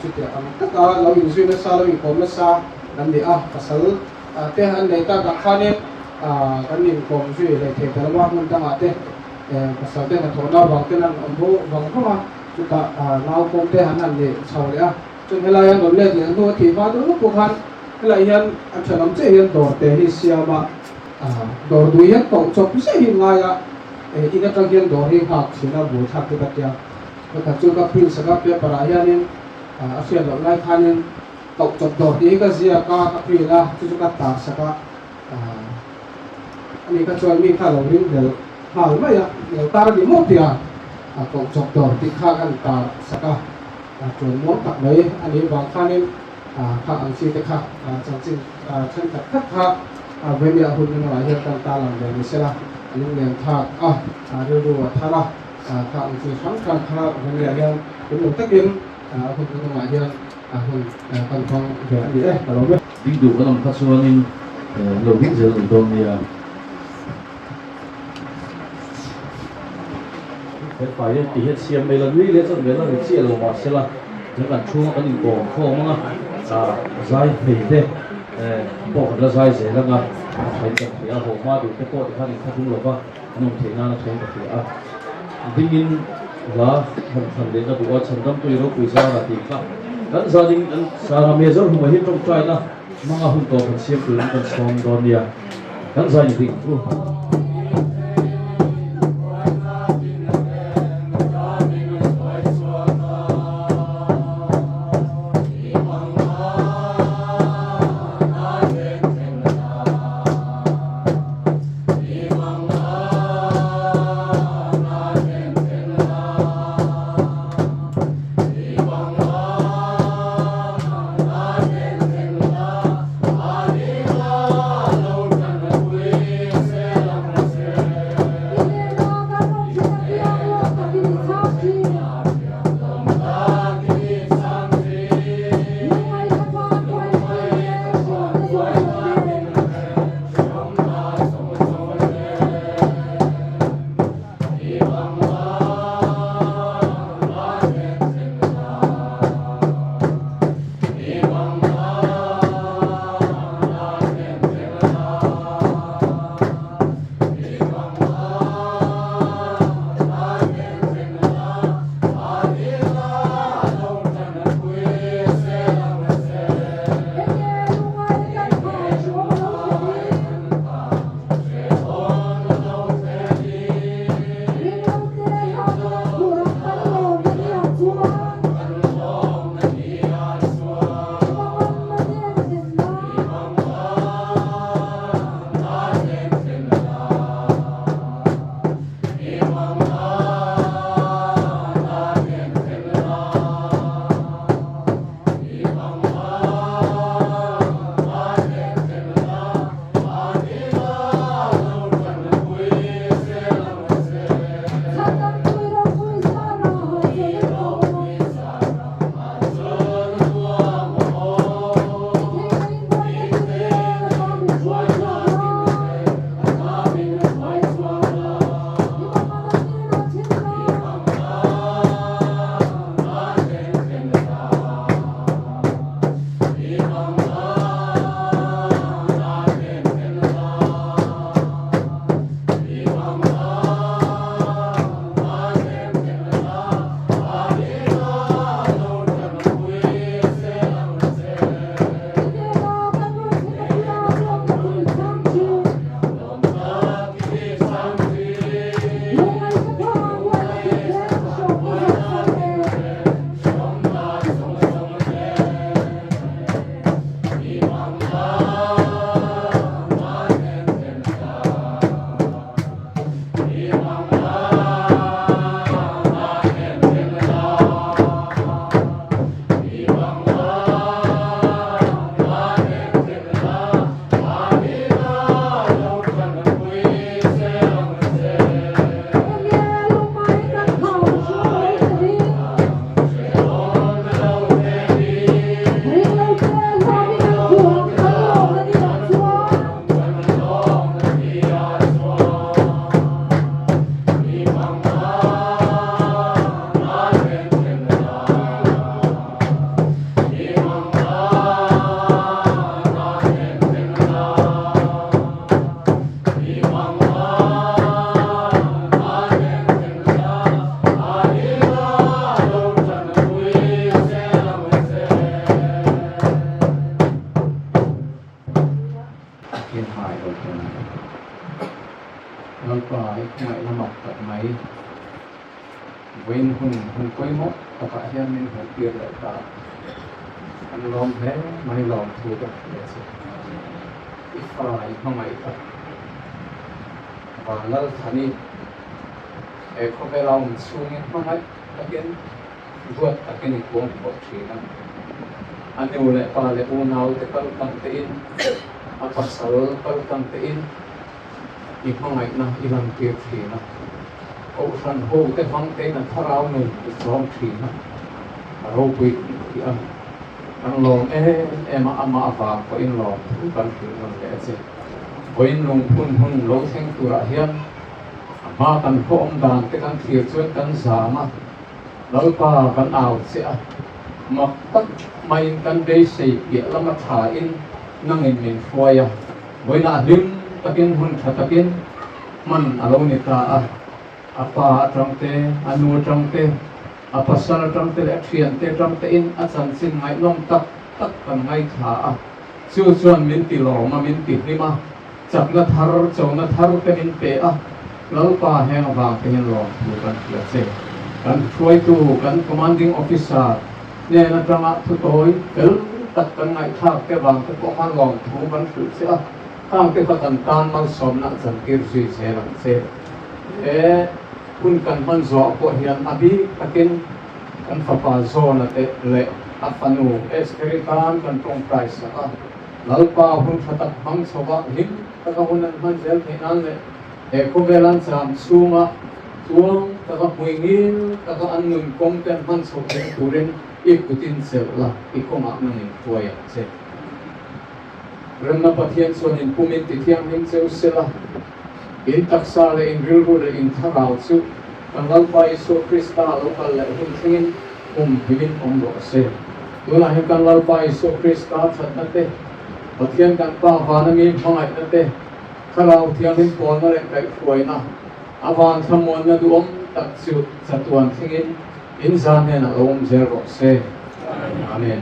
chutiang ang taka lo inzui nasa lo inkawm nasa kan ni a, pasal te an nei tak ah khanin kan inkawm zui leh thei ta lo a, hmun dangah te pasal te hnathawhna vang ten an awm bo vang vang a, chutah nau pawm te han han leh chho leh a, chuan helai an rawn let leh hnu a thih hma deuh lawk pawh khan helai hian a thenawm chiah hian dawr te hi siam a, dawr dui hian koh chawp zeh hi ngai a, in atang hian dawr hi nghak thin a buaithlak te ka tia, pakhat chu ka print sak a paper ah hianin a hriat loh lai khanin. Koh chawp dawr tih hi ka ziak a, ka print a, chu chu ka tar sak a, ani kha chuan mi kha a lo ring hlel nghal mai a, lo tar a ni maw tia koh chawp dawr tih kha kan tar sak a, tuan muang tak mai a nih vang khanin kha ang chi te kha chanchin thenkhat khat kha Vawimia hun emaw ah hian kan tar lang ve ni sela, lunglen thlak a, rilru a thar a, kha ang chi hrang hrang kha Vawimia hian tum lo takin a hun hnungah hian a hun kan hmang ve a ni e, ka lo ve. Ding duh kan awm kha chuanin lo ding zel a ni dawn nia. He fai hian ti hian siam mai la, nui leh chuan ve la ri chiah lo mahse la, chuan kan chhunga kan inkawm khawm ang a, zai hmei te pawh kan la zai zel ang a, a thain kan hria a, haw hma duh te pawh tikhan inthlahrung lova an awm theih nan a thain ka hria a. Dingin hla han thlan leh na duh a, Chhandamtu i ropui zara tih kha kan zanin kan Sara Major huma hi tawngtaina hmanga hun tawp han siam turin kan sawm dawn nia, kan zai ni ding ang u. Lalpa i khawngaihna mak tak mai vawiin hun hun pawimawh takah hian min hmuh tir leh ta. Kan lawm hle mai lawm thu ka hria che. I fa i hmangaih tak Vanlalthani he khawvela awm chhungin hmangaih takin duat takin i kuang khawh thin a. A nu leh pa leh unaute kal tlang tein, a pasal kal tlang tein i hmangaihna i lantir thin a. Kohhran hote hmang tein a thlarau nun i chawm thin a, a ropui tih a. Kan lawm em em a, amah avang pawhin lawm thu kan hrilh nawn leh a che. Vawiin lungphun hun lo thleng turah hian a hma kan khaw awm dan te kan thlir chuan kan zam a, Lalpa kan au che a, mak tak maiin kan beisei piah lama thain nangin min hruai a, vawiinah hlim takin hun tha takin hman a lo ni ta a, a pa atang te, a nu atang te, A pasal atang te leh a thiante atang tein a chanchin ngaihnawm tak tak kan ngaithla a, chu chuan min ti lawm a, min ti hlim a, chakna thar, chona thar te min pe a, Lalpa heng avang te hian lawmthu kan hria che. Kan hruaitu, kan Commanding Officer hnen atanga thutawi fel tak kan ngaihthlak te avang te pawh khan lawmthu kan hrilh che a, khang te kha kan tan malsawmna a chantir zui zel ang che. He. Hun kan hman zawh pawh hian a bik takin kan fapa Zona te leh a fanu Estheri tan kan tawngtai sak a. Lalpa hun tha tak hmang chho a, hlim taka hun an hman zel theih nan leh he khawvel an cham chhunga tluang taka hmui ngil taka an nun kawng te an hman chho theih turin i kutin chelh la, i kawngah nang in hruai ang che. Remna Pathian chuan in pumin ti thianghlim cheu sela, In taksa leh in rilru leh in thlarau chu kan Lalpa Isua Krista lo kal leh hun thlengin kum himin awm rawh se. Tunah hian kan Lalpa Isua Krista thatna te, Pathian kan Pa vana mi hmangaihna te, Thlarau Thianghlim pawlna leh kaihhruaina, a van thlamuanna duhawm tak chu chatuan thlengin in zan hnenah lo awm zel rawh se. Amen.